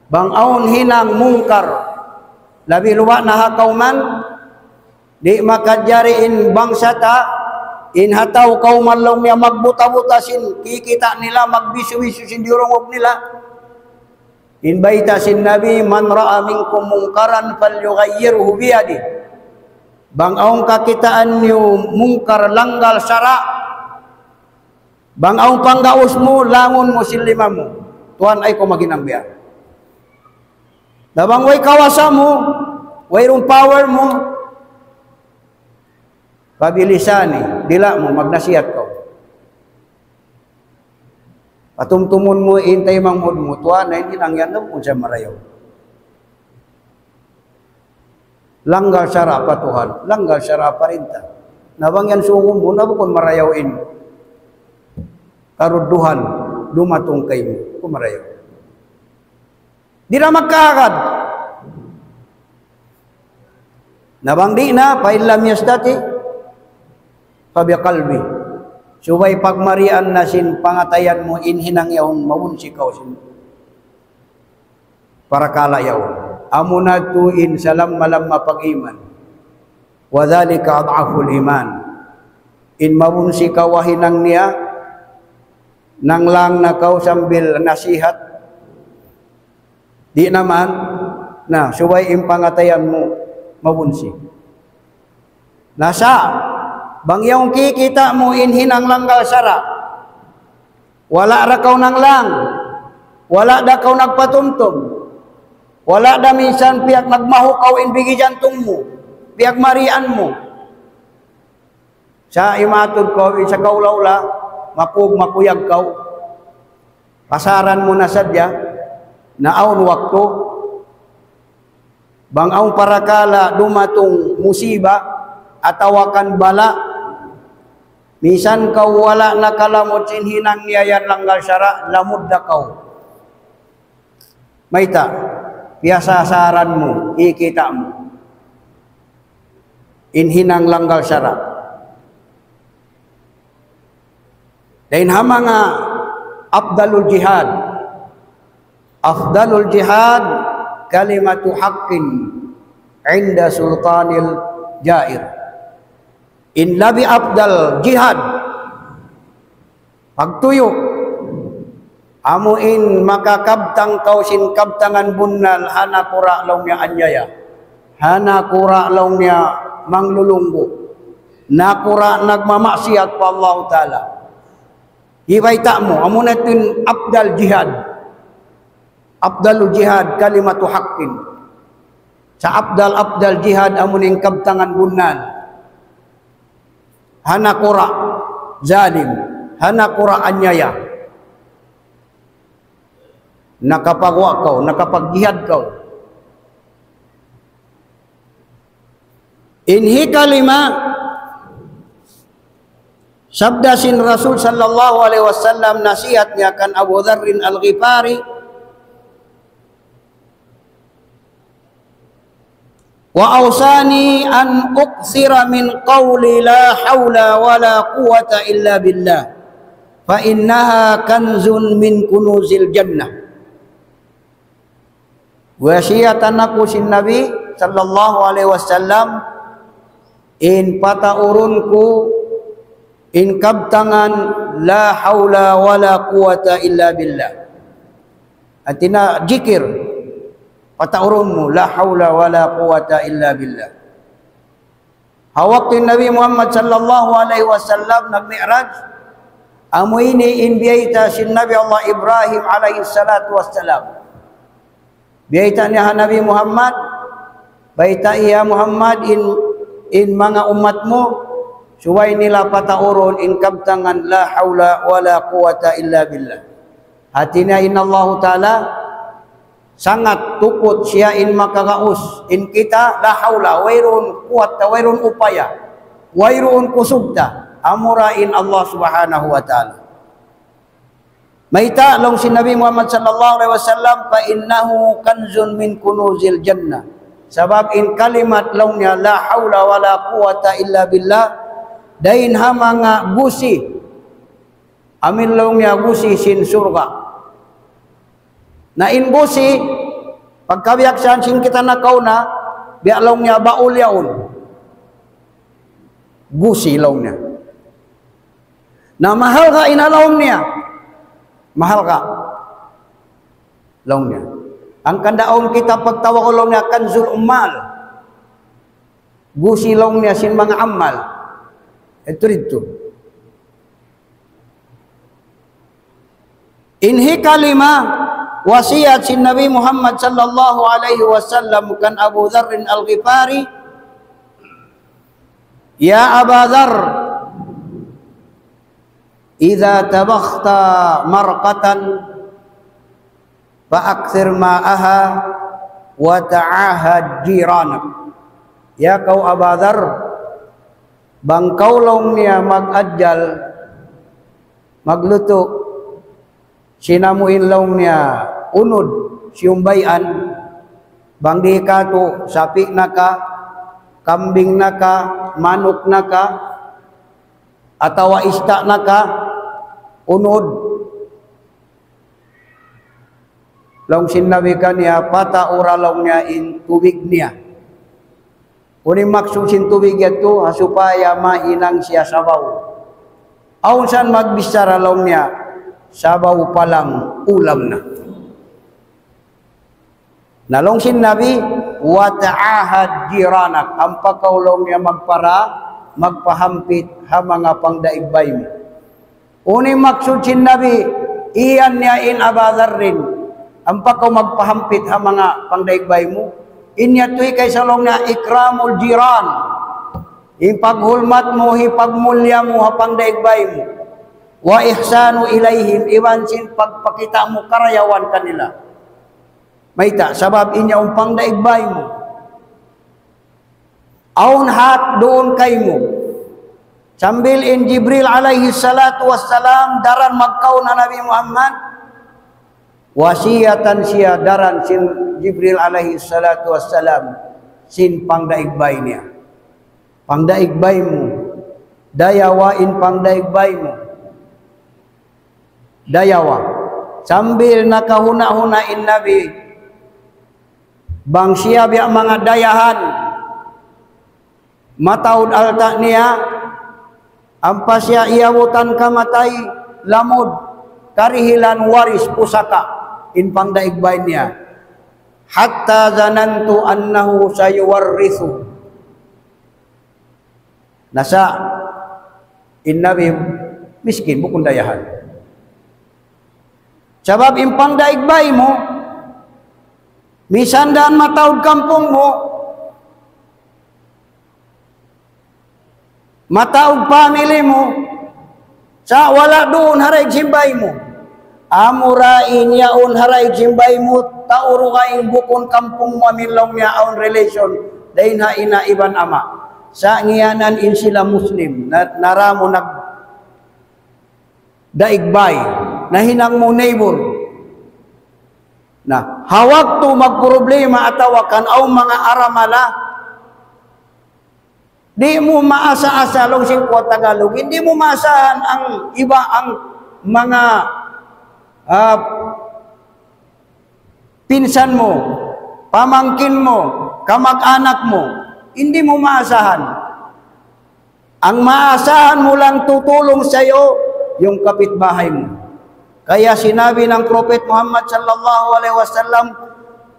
Bang awn hinang mungkar, labi luba' na ha kawman, di' makajari in bangsa ta, In ha tau kaw man laung niya magbuta-buta sin kikita' nila, magbisu-bisu sin diyurungug nila. In bayta' sin Nabi, من رأى منكم منكرا فليغيره بيده. Bang awn kakitaan niyu mungkar, langgal sara', bang awn panggaus mu, langun mu sin lima mu. Tuwan, ayaw kaw maghinang biya'. Na bang way kawasa mu, wayruun power mu, فبلسانه, dila' mu, magnasihat kaw. Patumtumun mu in taymanghud mu, tuwan, na in hinang yan, na bukun siya marayaw. Langgal sara' pa Tuhan, langgal sara' parinta. Na bang yan sūngun mu, na bukun marayaw in karudduhan dumatung kaymu, bukun marayaw. Di' na magkahagad. Na bang di' na, فإن لم يستطع فبقلبه. Subay pagmarian na sin pangatayan mu in hinang yaun, mabunsi kaw sin parakala' yaun. Amuna tuud in salamma-lamma pag-iman. وذلك أضعف الإيمان. In mabunsi kaw ha hinang niya, nanglang na kaw sambil nasihat. Di' na man, na, subay in pangatayan mu mabunsi. Na sa', bang yaun kikita' mu in hinang langgal sara', wala' da kaw nanglang, wala' da kaw nagpatumtum, wala' da minsan piyag nagmahu kaw in bigi jantung mu, piyagmarian mu. Sa' imatud kaw, in sa kaula-ula, makug-, makuyag kaw. Pasaran mu na sadja, na awn waktu, bang awn parakala' dumatung musiba, atawa kan bala', minsan kaw wala' nakalamud sin hinang niya yan langgal sara', lamud da kaw. Mayta', piyasasaran mu, kikita' mu in hinang langgal sara'. Dayn ha manga afdalul jihad. أفضل الجهاد كلمة حق عند سلطان جائر. In labi afdal jihad, pagtuyu', amu in makakabtang kaw sin kabtangan bunnal ha nakura' laung niya anyaya, ha nakura' laung niya manglulunggu', nakura' nagmamaksiyat pa Allahu Ta'ala. Hibayta' mu, amuna tuud in afdal jihad. أفضل الجهاد كلمة حق. Sa' afdal, afdal jihad amuna in kabtangan bunnal. Ha nakura' zalim, ha nakura' anyaya. Nakapagwa kaw, nakapagjihad kaw. In hikalima, sabda sin Rasul sallallahu alayhi wasallam, nasihat niya kan Abu Dharrin Al-Ghifari, وأوصاني أن أكثر من قول لا حول ولا قوة إلا بالله، فإنها كنز من كنوز الجنة. Wasiyatan aku sin Nabi sallallahu alayhi wasallam, in pataurun ku in kabtangan لا حول ولا قوة إلا بالله. Hātina jikir, pataurun mu, لا حول ولا قوة إلا بالله. Ha waktu Nabi Muhammad sallallahu alayhi wasallam nagmi'raj, amu ini in biyayta' sin Nabi Allah Ibrahim alayhi salatu wassalam. Biyayta' niya ha Nabi Muhammad, baytai ya Muhammad in, in manga ummat mu, subay nila pataurun in kabtangan لا حول ولا قوة إلا بالله. Hātina in Allahu Ta'ala, sangat tuput siya in makagaus, in kita, لا حول, wayruun kuwat ta, wayruun upaya, wayruun kusug ta, amura in Allah Subhanahu wa Ta'ala. Mayta', laung sin Nabi Muhammad sallallahu alayhi wasallam, فإنه كنز من كنوز الجنة. Sabab in kalimat laung niya, لا حول ولا قوة إلا بالله, dayn ha manga gusi, amu in laung niya gusi sin surga'. Na in gusi, pagkabiyaksahan sin kita nakauna, biya' laung niya baul yaun. Gusi laung niya. Na mahalga' in ha lawm niya. Mahalga'. Laung niya. Hangkan da awn kitab pagtawagun laung niya Kanzul Ummal. Gusi laung niya sin manga amal. Itu didtu. In hikalima, wasiyat sin Nabi Muhammad sallallahu alayhi wasallam kan Abu Dharr Al-Ghifari, يا أبا ذر، إذا طبخت مرقة فأكثر ماءها وتعاهد جيرانك. Ya kaw Aba Dhar, bang kaw laung niya mag-adjal, maglutu', sin amu in laung niya unud, siyumbayan, bang di' katu', sapi' na ka, kambing na ka, manuk na ka, atawa ista' na ka, unud. Laung sin Nabi kaniya, pataura laung niya in tubig niya. Unu in maksud sin tubig yadtu, ha supaya mahinang siya sabaw. Awn san magbichara laung niya, sabaw pa lang ulam na. Na laung sin Nabi, وتعاهد جيرانك, ampa kaw laung niya magpara-, magpahampit ha manga pangdaig bay mu. Unu in maksud sin Nabi, iyan niya in Aba Dharrin, ampa kaw magpahampit ha manga pangdaig bay mu. In yadtu hikaysa laung niya إكرام الجيران. In paghulmat mu, hipagmulya mu ha pangdaig bay mu. وإحسان إليهم, iban sin pagpakita' mu karayawan kanila. Mayta', sabab in yaun pangdaig bay mu. Awn hak duun kaymu. Sambil in Jibril alayhi salatu wassalam daran magkaun ha Nabi Muhammad, wasiyatan siya daran sin Jibril alayhi salatu wassalam sin pangdaig bay niya. Pangdaig bay mu. Dayawa in pangdaig bay mu. Dayawa. Sambil nakahuna-huna in Nabi, bang siya biya' manga dayahan, mataud alta' niya, ampa siya iyabutan kamatay, lamud, karihilan waris pusaka', in pangdaig bay niya. حتى ظننت أنه سيورث. Na sa' in Nabi miskin, bukun dayahan. Sabab in pangdaig bay mu, misan da mataud kampung mu, mataud family mu, sa' wala' duun ha daig sin bay mu. Amura in yaun ha daig sin bay mu, tau dugaing bukun kampung mu amu in laung niya awn relation dayn ha ina' iban ama'. Sa' ngiyanan in sila Muslim, na, nara mu nagdaig bay, nahinang mu neighbor. Na, ha waktu magproblema atawa kan awn manga aramala, di' mu maasa-asa, laung sin kuwa' Tagalog, di' mu maasahan ang iba, ang manga, ah, pinsan mu, pamangkin mu, kamag-anak mu, di' mu maasahan. Ang maasahan mu lang tutulong sa'yo, yung kapitbahay mu. Kaya sinabi ng Prophet Muhammad sallallahu alaihi wasallam,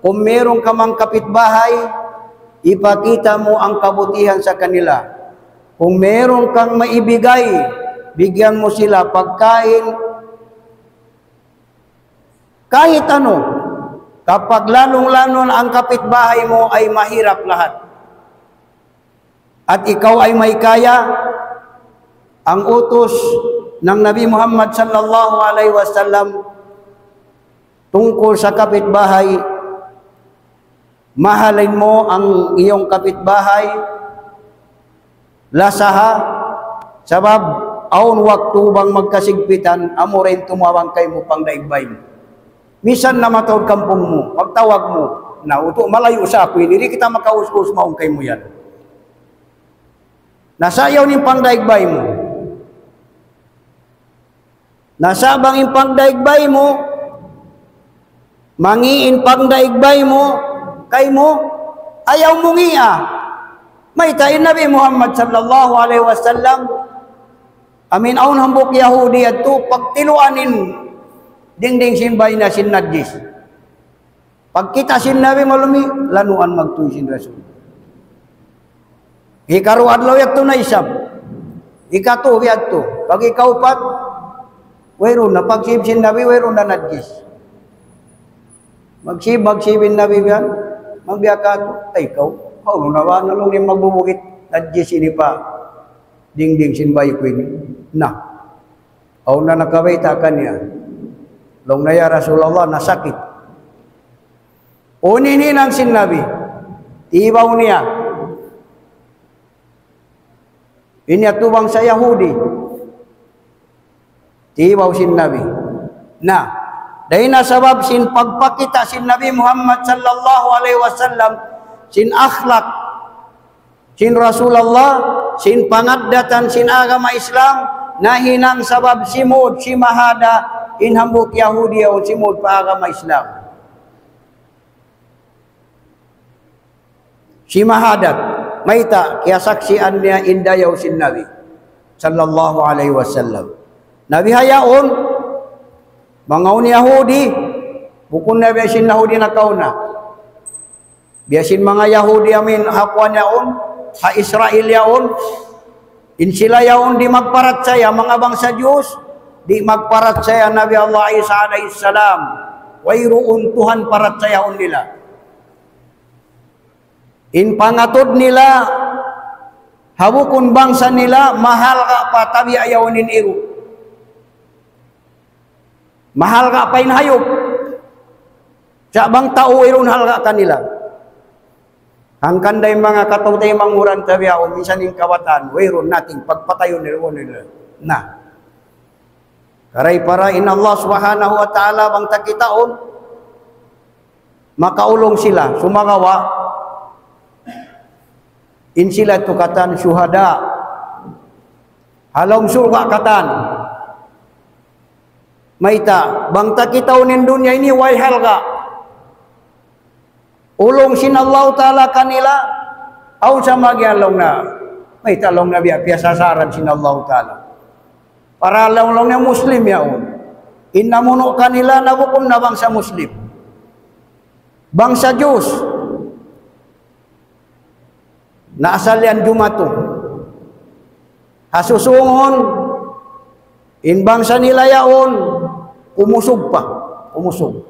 kung meron ka mang kapitbahay, ipakita mo ang kabutihan sa kanila. Kung meron kang maibigay, bigyan mo sila pagkain, kahit ano, kapag lalong-lalo na ang kapitbahay mo ay mahirap lahat. At ikaw ay may kaya, ang utos ng Nabi Muhammad sallallahu alaihi wasallam tungkol sa kapitbahay, mahalin mo ang iyong kapitbahay, lasaha, sabab awn waktu bang magkasigpitan, amu ra in tumabang kaymu pangdaig bay mu. Misan na mataud kampung mu, pagtawag mu, na utu' malayu' sa aku ini, di' kita makaus-us mawn kaymu yan. Na sa' yaun in pangdaig bay mu. Na sa' bang in pangdaig bay mu, mangi' in pangdaig bay mu, kaymu, ayaw mu ngia'. Mayta' in Nabi Muhammad sallallahu alaihi wasallam, Amin awn hambuuk Yahudi yadtu, pagtiluan in dingding sin bay niya sin najis. Pagkita' sin Nabi malumi, lanuan magtuy sin Rasul. Hikaruwa adlaw yadtu na isab. Hikatu yadtu. Pag-ikaupat, wayruun na. Pagsib sin Nabi, wayruun na najis. Magsib, magsib in Nabi biyan. Magbiya' katu'. Ay, kaw. Kaw na ba? Na laung niya magbubugit. Najis ini pa. Dingding sin bay ku ini. Na. Awn na nakabayta' kaniya. Laung niya, "Ya Rasulullah, nasakit." Unu in hinang sin Nabi. Tibaw niya. Ini yadtu bangsa Yahudi. Tibaw sin Nabi. Na, dayn ha sabab sin pagpakita' sin Nabi Muhammad sallallahu alayhi wasallam, sin akhlak sin Rasulullah, sin pangaddatan sin agama Islam, nahinang sabab simud, simahada, in hambuuk Yahudi yaun simud pa agama Islam. Simahadat, mayta', kiyasaksian niya in dayaw sin Nabi, sallallahu alayhi wasallam. Nabi hayaun, manga un Yahudi, bukun na biya' sin Yahudi nakauna. Biya' sin manga Yahudi amin ha kuwan yaun, ha Israel yaun, in sila yaun di' magparachaya, manga bangsa Jews, di' magparachaya Nabi Allah Isa alayhi salam. Wayruun Tuhan parachayaun nila. In pangatud nila, ha bukun bangsa nila, mahalga' pa tabiya' yaun in iru'. Mahalga' pa in hayup. Sa' bang tau wayruun halga' kanila. Hangkan da in manga kataw-taymanghuran tabiya' yaun, minsan in kawataan, wayruun nating pagpatayun nila, nila. Na. Karay para in Allah subhanahu wa ta'ala bang ta kitaun, makaulung sila, sumagawa', in sila tu katan shuhada. Ha lawm surga' katan. Mayta', bang ta kitaun in dunya ini, way halga'. Ulung sin Allahu Ta'ala kanila, awn sa magiyan laung na. Mayta' laung na biya' piyasasaran sin Allahu Ta'ala. Para laung-laung niya Muslim yaun. In namunu' kanila na bukun na bangsa Muslim. Bangsa Jews. Na asal yan jumatu. Ha susungun, in bangsa nila yaun, kumusug pa. Kumusug.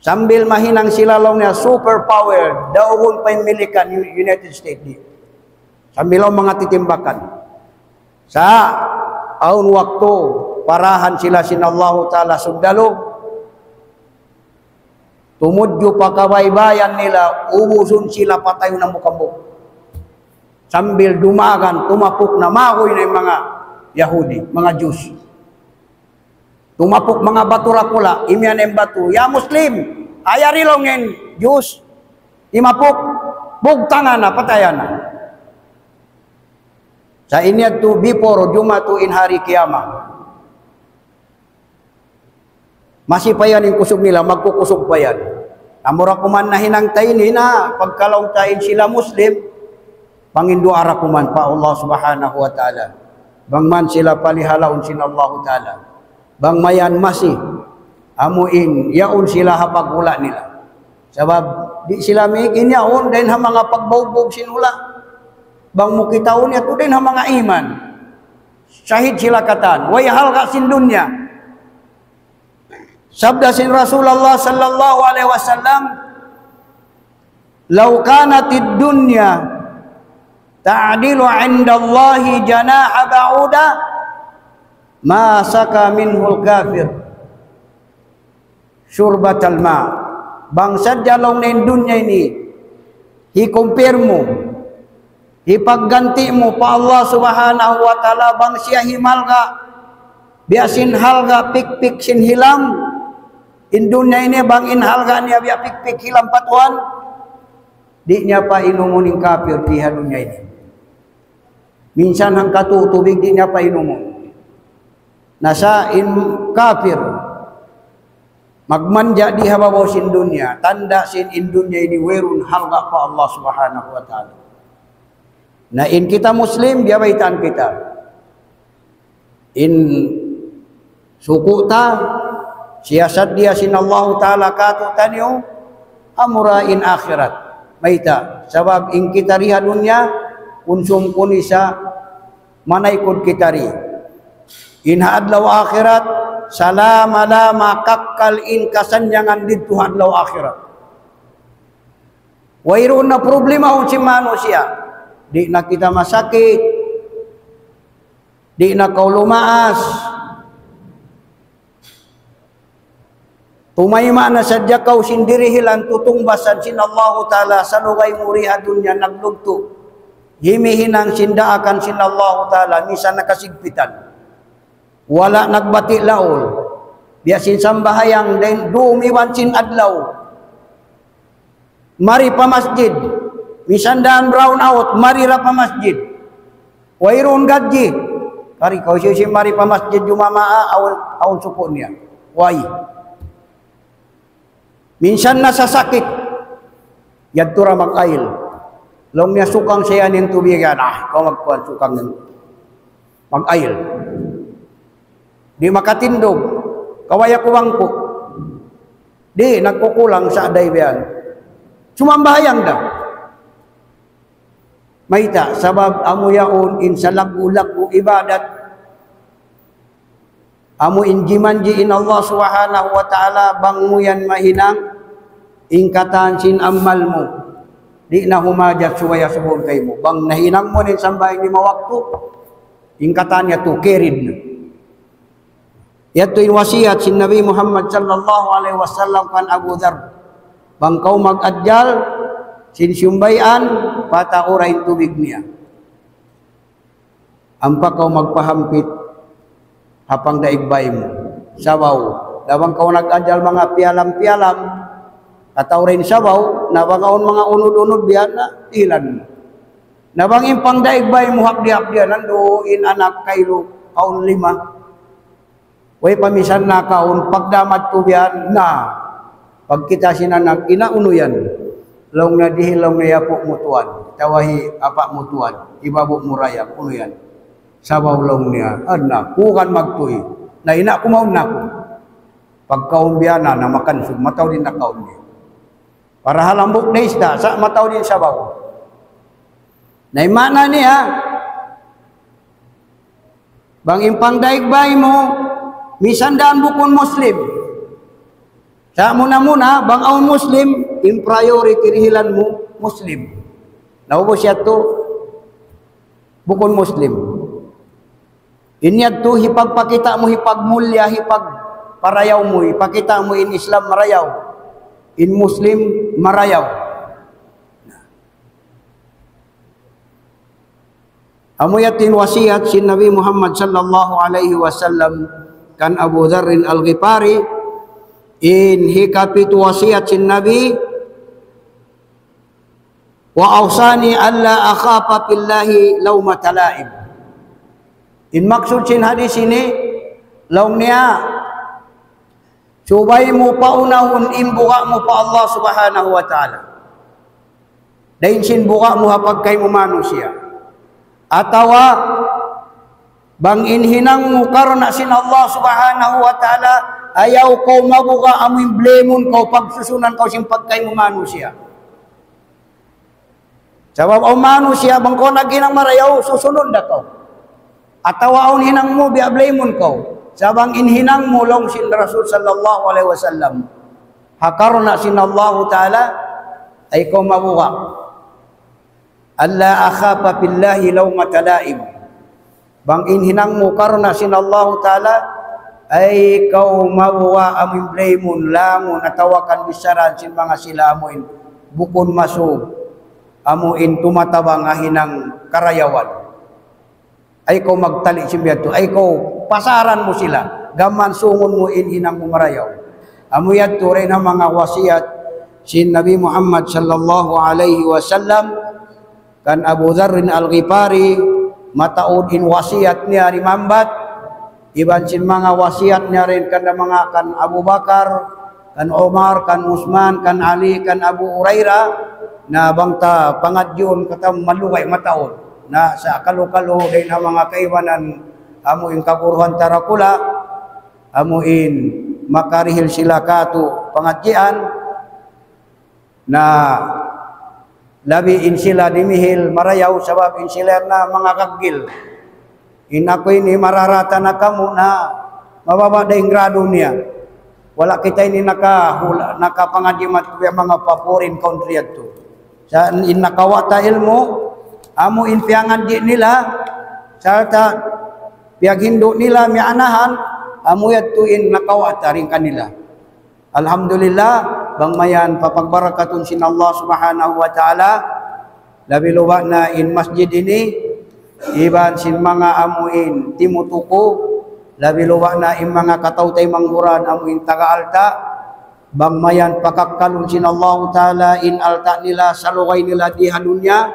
Sambil mahinang sila laung niya superpower, daugun pa in Milikan, U-, United States di'. Sambil laung manga titimbakan. Sa' awn waktu, parahan sila sin Allahu Ta'ala sugdalu, tumudju pa kabaybayan nila, ubusun sila patayun hambuuk-hambuuk. Sambil dumagan, tumapuk na magoy na in manga Yahudi, manga Jews. Tumapuk manga batu dakula', imiyan in batu, "Ya Muslim, ayari laung in Jews." Timapuk, bugtangan na, patayan na. Sa' ini yadtu before jumatu in hari kiyamat. Masi pa yan in kusug nila, magkukusug pa yan. Amura kuman nahinang ta ini na, pagkalaung ta in sila Muslim, panginduwaa ra kuman pa Allah Subhanahu wa Ta'ala. Bang man sila palihalaun sin Allahu Ta'ala. Bang mayan masi, amu in, yaun sila ha paghula' nila. Sabab, di' sila miik in yaun, dayn ha manga pagbaubug sin hula'. Bang mu kitaun yadtu, dayn ha manga iman. Shahid sila katan. Way halga' sin dunya. Sabda sin Rasulullah sallallahu alayhi wasallam, "لو كانت الدنيا تعدل عند الله جناح بعوضة ما سقى منه الكافر شربة ماء." Bang sadja laung niya in dunya ini, hi-compare mu, hipagganti' mu pa Allah Subhanahu wa Ta'ala bang siya himalga', biya' sin halga' pikpik sin hilam, in dunya ini bang in halga' niya biya' pikpik hilam pa Tuhan, di' niya pa inumun in kapir di ha dunya ini. Minsan hangkatu' tubig di' niya pa inumun. Na sa' in kapir, magmanja' di ha babaw sin dunya, tanda' sin in dunya ini wayruun halga' pa Allah Subhanahu wa Ta'ala. Na in kita Muslim, biya' baytaan kita. In suku' ta, siyasat diya sin Allahu Ta'ala kātu'niyu, amura in akhirat. Mayta', sabab in kita di ha dunya, kunsum-kunisa, manaykud kita di. In ha adlaw akhirat, salama-lama kakkal in kasannyangan didtu ha adlaw akhirat. Wayruun na problema sin manusiya'. Di' na kita masakit. Di' na kaw lumaas. Tumayma' na sadja kaw sin dirihilan tutungbasan sin Allahu Ta'ala salugay mu di ha dunya naglugtu'. Himihinang sin daakan sin Allahu Ta'ala, misan nakasigpitan. Wala' nagbati' laul. Biya' sin sambahayang dayn dum iban sin adlaw. Mari pa masjid. Misan daan brown out, mari ra pa masjid. Wayruun gadji. Kari kaw hisiyu-siyu mari pa masjid jumamaa, awn, awn suku' niya. Way. Minsan nasasakit. Yadtu ra mag-ayl. Laung niya sukang sa yan in tubig yan. Ah, kaw magkuhan sukang yan. Mag-ayl. Di' makatindug. Kawaya ku bangku. Di', nagkukulang sa' day biyan. Sumambahayang da. Mayta', sabab amu yaun in salaggu'-laggu' ibadat. Amu in jimanji' in Allah Subhanahu wa Ta'ala, bang mu yan mahinang, in katan sin amal mu. Di' na humajat subay asubuhun kaymu. Bang nahinang mu in sambahayang lima waktu, in katan yadtu carried na. Yadtu in wasiyat sin Nabi Muhammad sallallahu alayhi wasallam kan Abu Dharr. Bang kaw mag-ajjal, sin siyumbay'an, pataura in tubig niya. Ampa kaw magpahampit, ha pangdaig bay mu. Sabaw. Na bang kaw nag-ajjal manga piyalam-piyalam, atawa in sabaw, na bang awn manga unud-unud biya' na, dihilan mu. Na bang in pangdaig bay mu hapdi-hapdi, nandu' in anak kaylu, awn lima. Way pa misan nakaun, pagdamat ku biyan na. Pagkita' sin anak, "Ina', unu yan?" Laung niya, "Dihil," laung niya, "apu' mu tuwan. Atawa hi apa' mu tuwan. Ibabu' mu rayang, unu yan?" "Sabaw," laung niya. "Adna, kukan magtuy. Na ina' ku mawn na aku." Pagkaun biyan na, na makan sug, mataud in nakaun niya. Para ha lambuk na isda, sa' mataud in sabaw. Na in maana niya, bang in pangdaig bay mu, misan daan bukun Muslim. Sa' muna-muna, bang awn Muslim, in priority dihilan mu, Muslim. Naubus yadtu, bukun Muslim. In yadtu, hipagpakita' mu, hipagmulya, hipagparayaw mu, hipakita' mu in Islam marayaw, in Muslim marayaw. Amu yadtu in wasiyat sin Nabi Muhammad sallallahu alayhi wasallam kan Abu Dharrin Al-Ghifari, in hikapitu wasiyat sin Nabi, "وأوصاني ألا أخاف في الله لومة لائم." In maksud sin hadis ini, laung niya, subay mu paunahun in buga' mu pa Allah Subhanahu wa Ta'ala. Dayn sin buga' mu ha pagkahi mu manusiya'. Atawa, bang in hinang mu karna' sin Allah Subhanahu wa Ta'ala, ayaw kaw mabuga' amu in blame-un kaw, pagsusunan kaw sin pagkahi mu manusiya'. Sabab awn manusiya', bang kaw naghinang marayaw, susunun da kaw. Atawa awn hinang mu, biya' blame-un kaw. Sabab in hinang mu, laung sin Rasul sallallahu alayhi wasallam, ha karna' sin Allahu Ta'ala, ayaw kaw mabuga'. ألا أخاف في الله لومة لائم. Bang in hinang mu karna' sin Allahu Ta'ala, ayaw kaw mabuga' amu in blame-un, langun, atawa kan bichara sin manga sila amu in bukun masuk, amu in tumatabang ha hinang karayawan. Ayaw kaw magtali' sin biya' yadtu, ayaw kaw pasaran mu sila, gām sungun mu in hinang mu marayaw. Amu yadtu dayn ha manga wasiyat sin Nabi Muhammad sallallahu alayhi wasallam, kan Abu Dharrin Al-Ghifari, mataud in wasiyat niya di mambat, iban sin manga wasiyat niya dayn kan manga kan Abu Bakar, kan Umar, kan Usman, kan Ali, kan Abu Hurairah, na bang ta pangadjiun katan malugay mataud. Na sa' kalu-kalu dayn ha manga kaibanan amu in kaguruhan ta dakula', amu in makarihil sila kātu' pangadjian, na labi in sila dimihil marayaw sabab in sila na manga gaggil. In aku ini mararata na kamu na mababa' da in grado niya. Wala' kita ini nakahula-, nakapangadji' madtu ha manga pa foreign country yadtu. Sa' in nakawa' ta ilmu', amu in piyangadji' nila, sarta' piyaghindu' nila miyaanahan, amu yadtu in nakawa' ta dayn kanila. Alhamdulillah, bang mayan papagbarakatun sin Allah Subhanahu wa Ta'ala, labi-labi na in masjid ini, iban sin manga amu in timutuku, labi-labi na in manga kataw-taymanghuran amu in taga alta', bang mayan pakakkalun sin Allah Ta'ala in alta' nila salugay nila di ha dunya,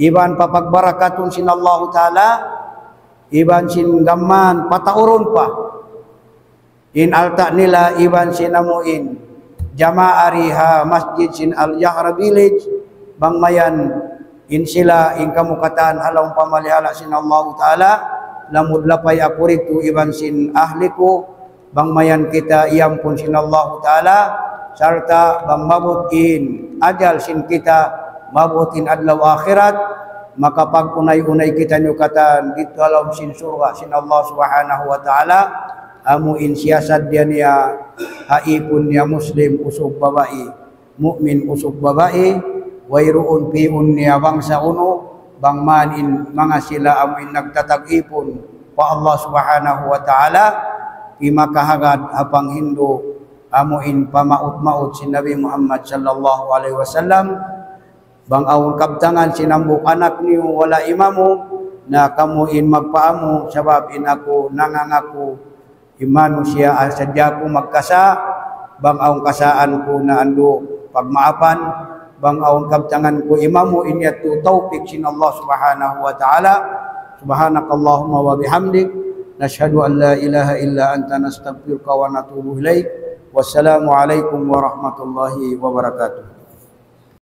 iban papagbarakatun sin Allah Ta'ala, iban sin gām pataurun pa in alta' nila iban sin amu in jamaa di ha masjid sin Al-Jahra Village, bang mayan in sila in kamu katan ha lawm pamalihala' sin Allahu Ta'ala, lamud lapay aku didtu iban sin ahli ku, bang mayan kita iyampun sin Allahu Ta'ala, sarta' bang maabut in ajal sin kita, maabut in adlaw akhirat, makapag-unay-unay kitaniyu katan didtu ha lawm sin surga' sin Allah Subhanahu wa Ta'ala, amu in siyasat niya ha ipun niya Muslim usug babai, mu'min usug babai, wayruun pi'un niya bangsa unu, bang man in manga sila amu in nagtatag-ipun pa Allah Subhanahu wa Ta'ala, di' makahagad ha panghindu' amu in pamaut-maut sin Nabi Muhammad sallallahu alayhi wasallam, bang awn kabtangan sin hambuuk anak niyu wala' imamu, na kamu in magpaamu, sabab in aku nangangaku, in manusiya' sadja aku magkasa', bang awn kasaan ku na andu' pagmaapan, bang awn kabtangan ku imamu in yadtu tawpik sin Allah Subhanahu wa Ta'ala. سبحانك اللهم وبحمدك، نشهد أن لا إله إلا أنت، نستغفرك ونتوب إليك. والسلام عليكم ورحمة الله وبركاته.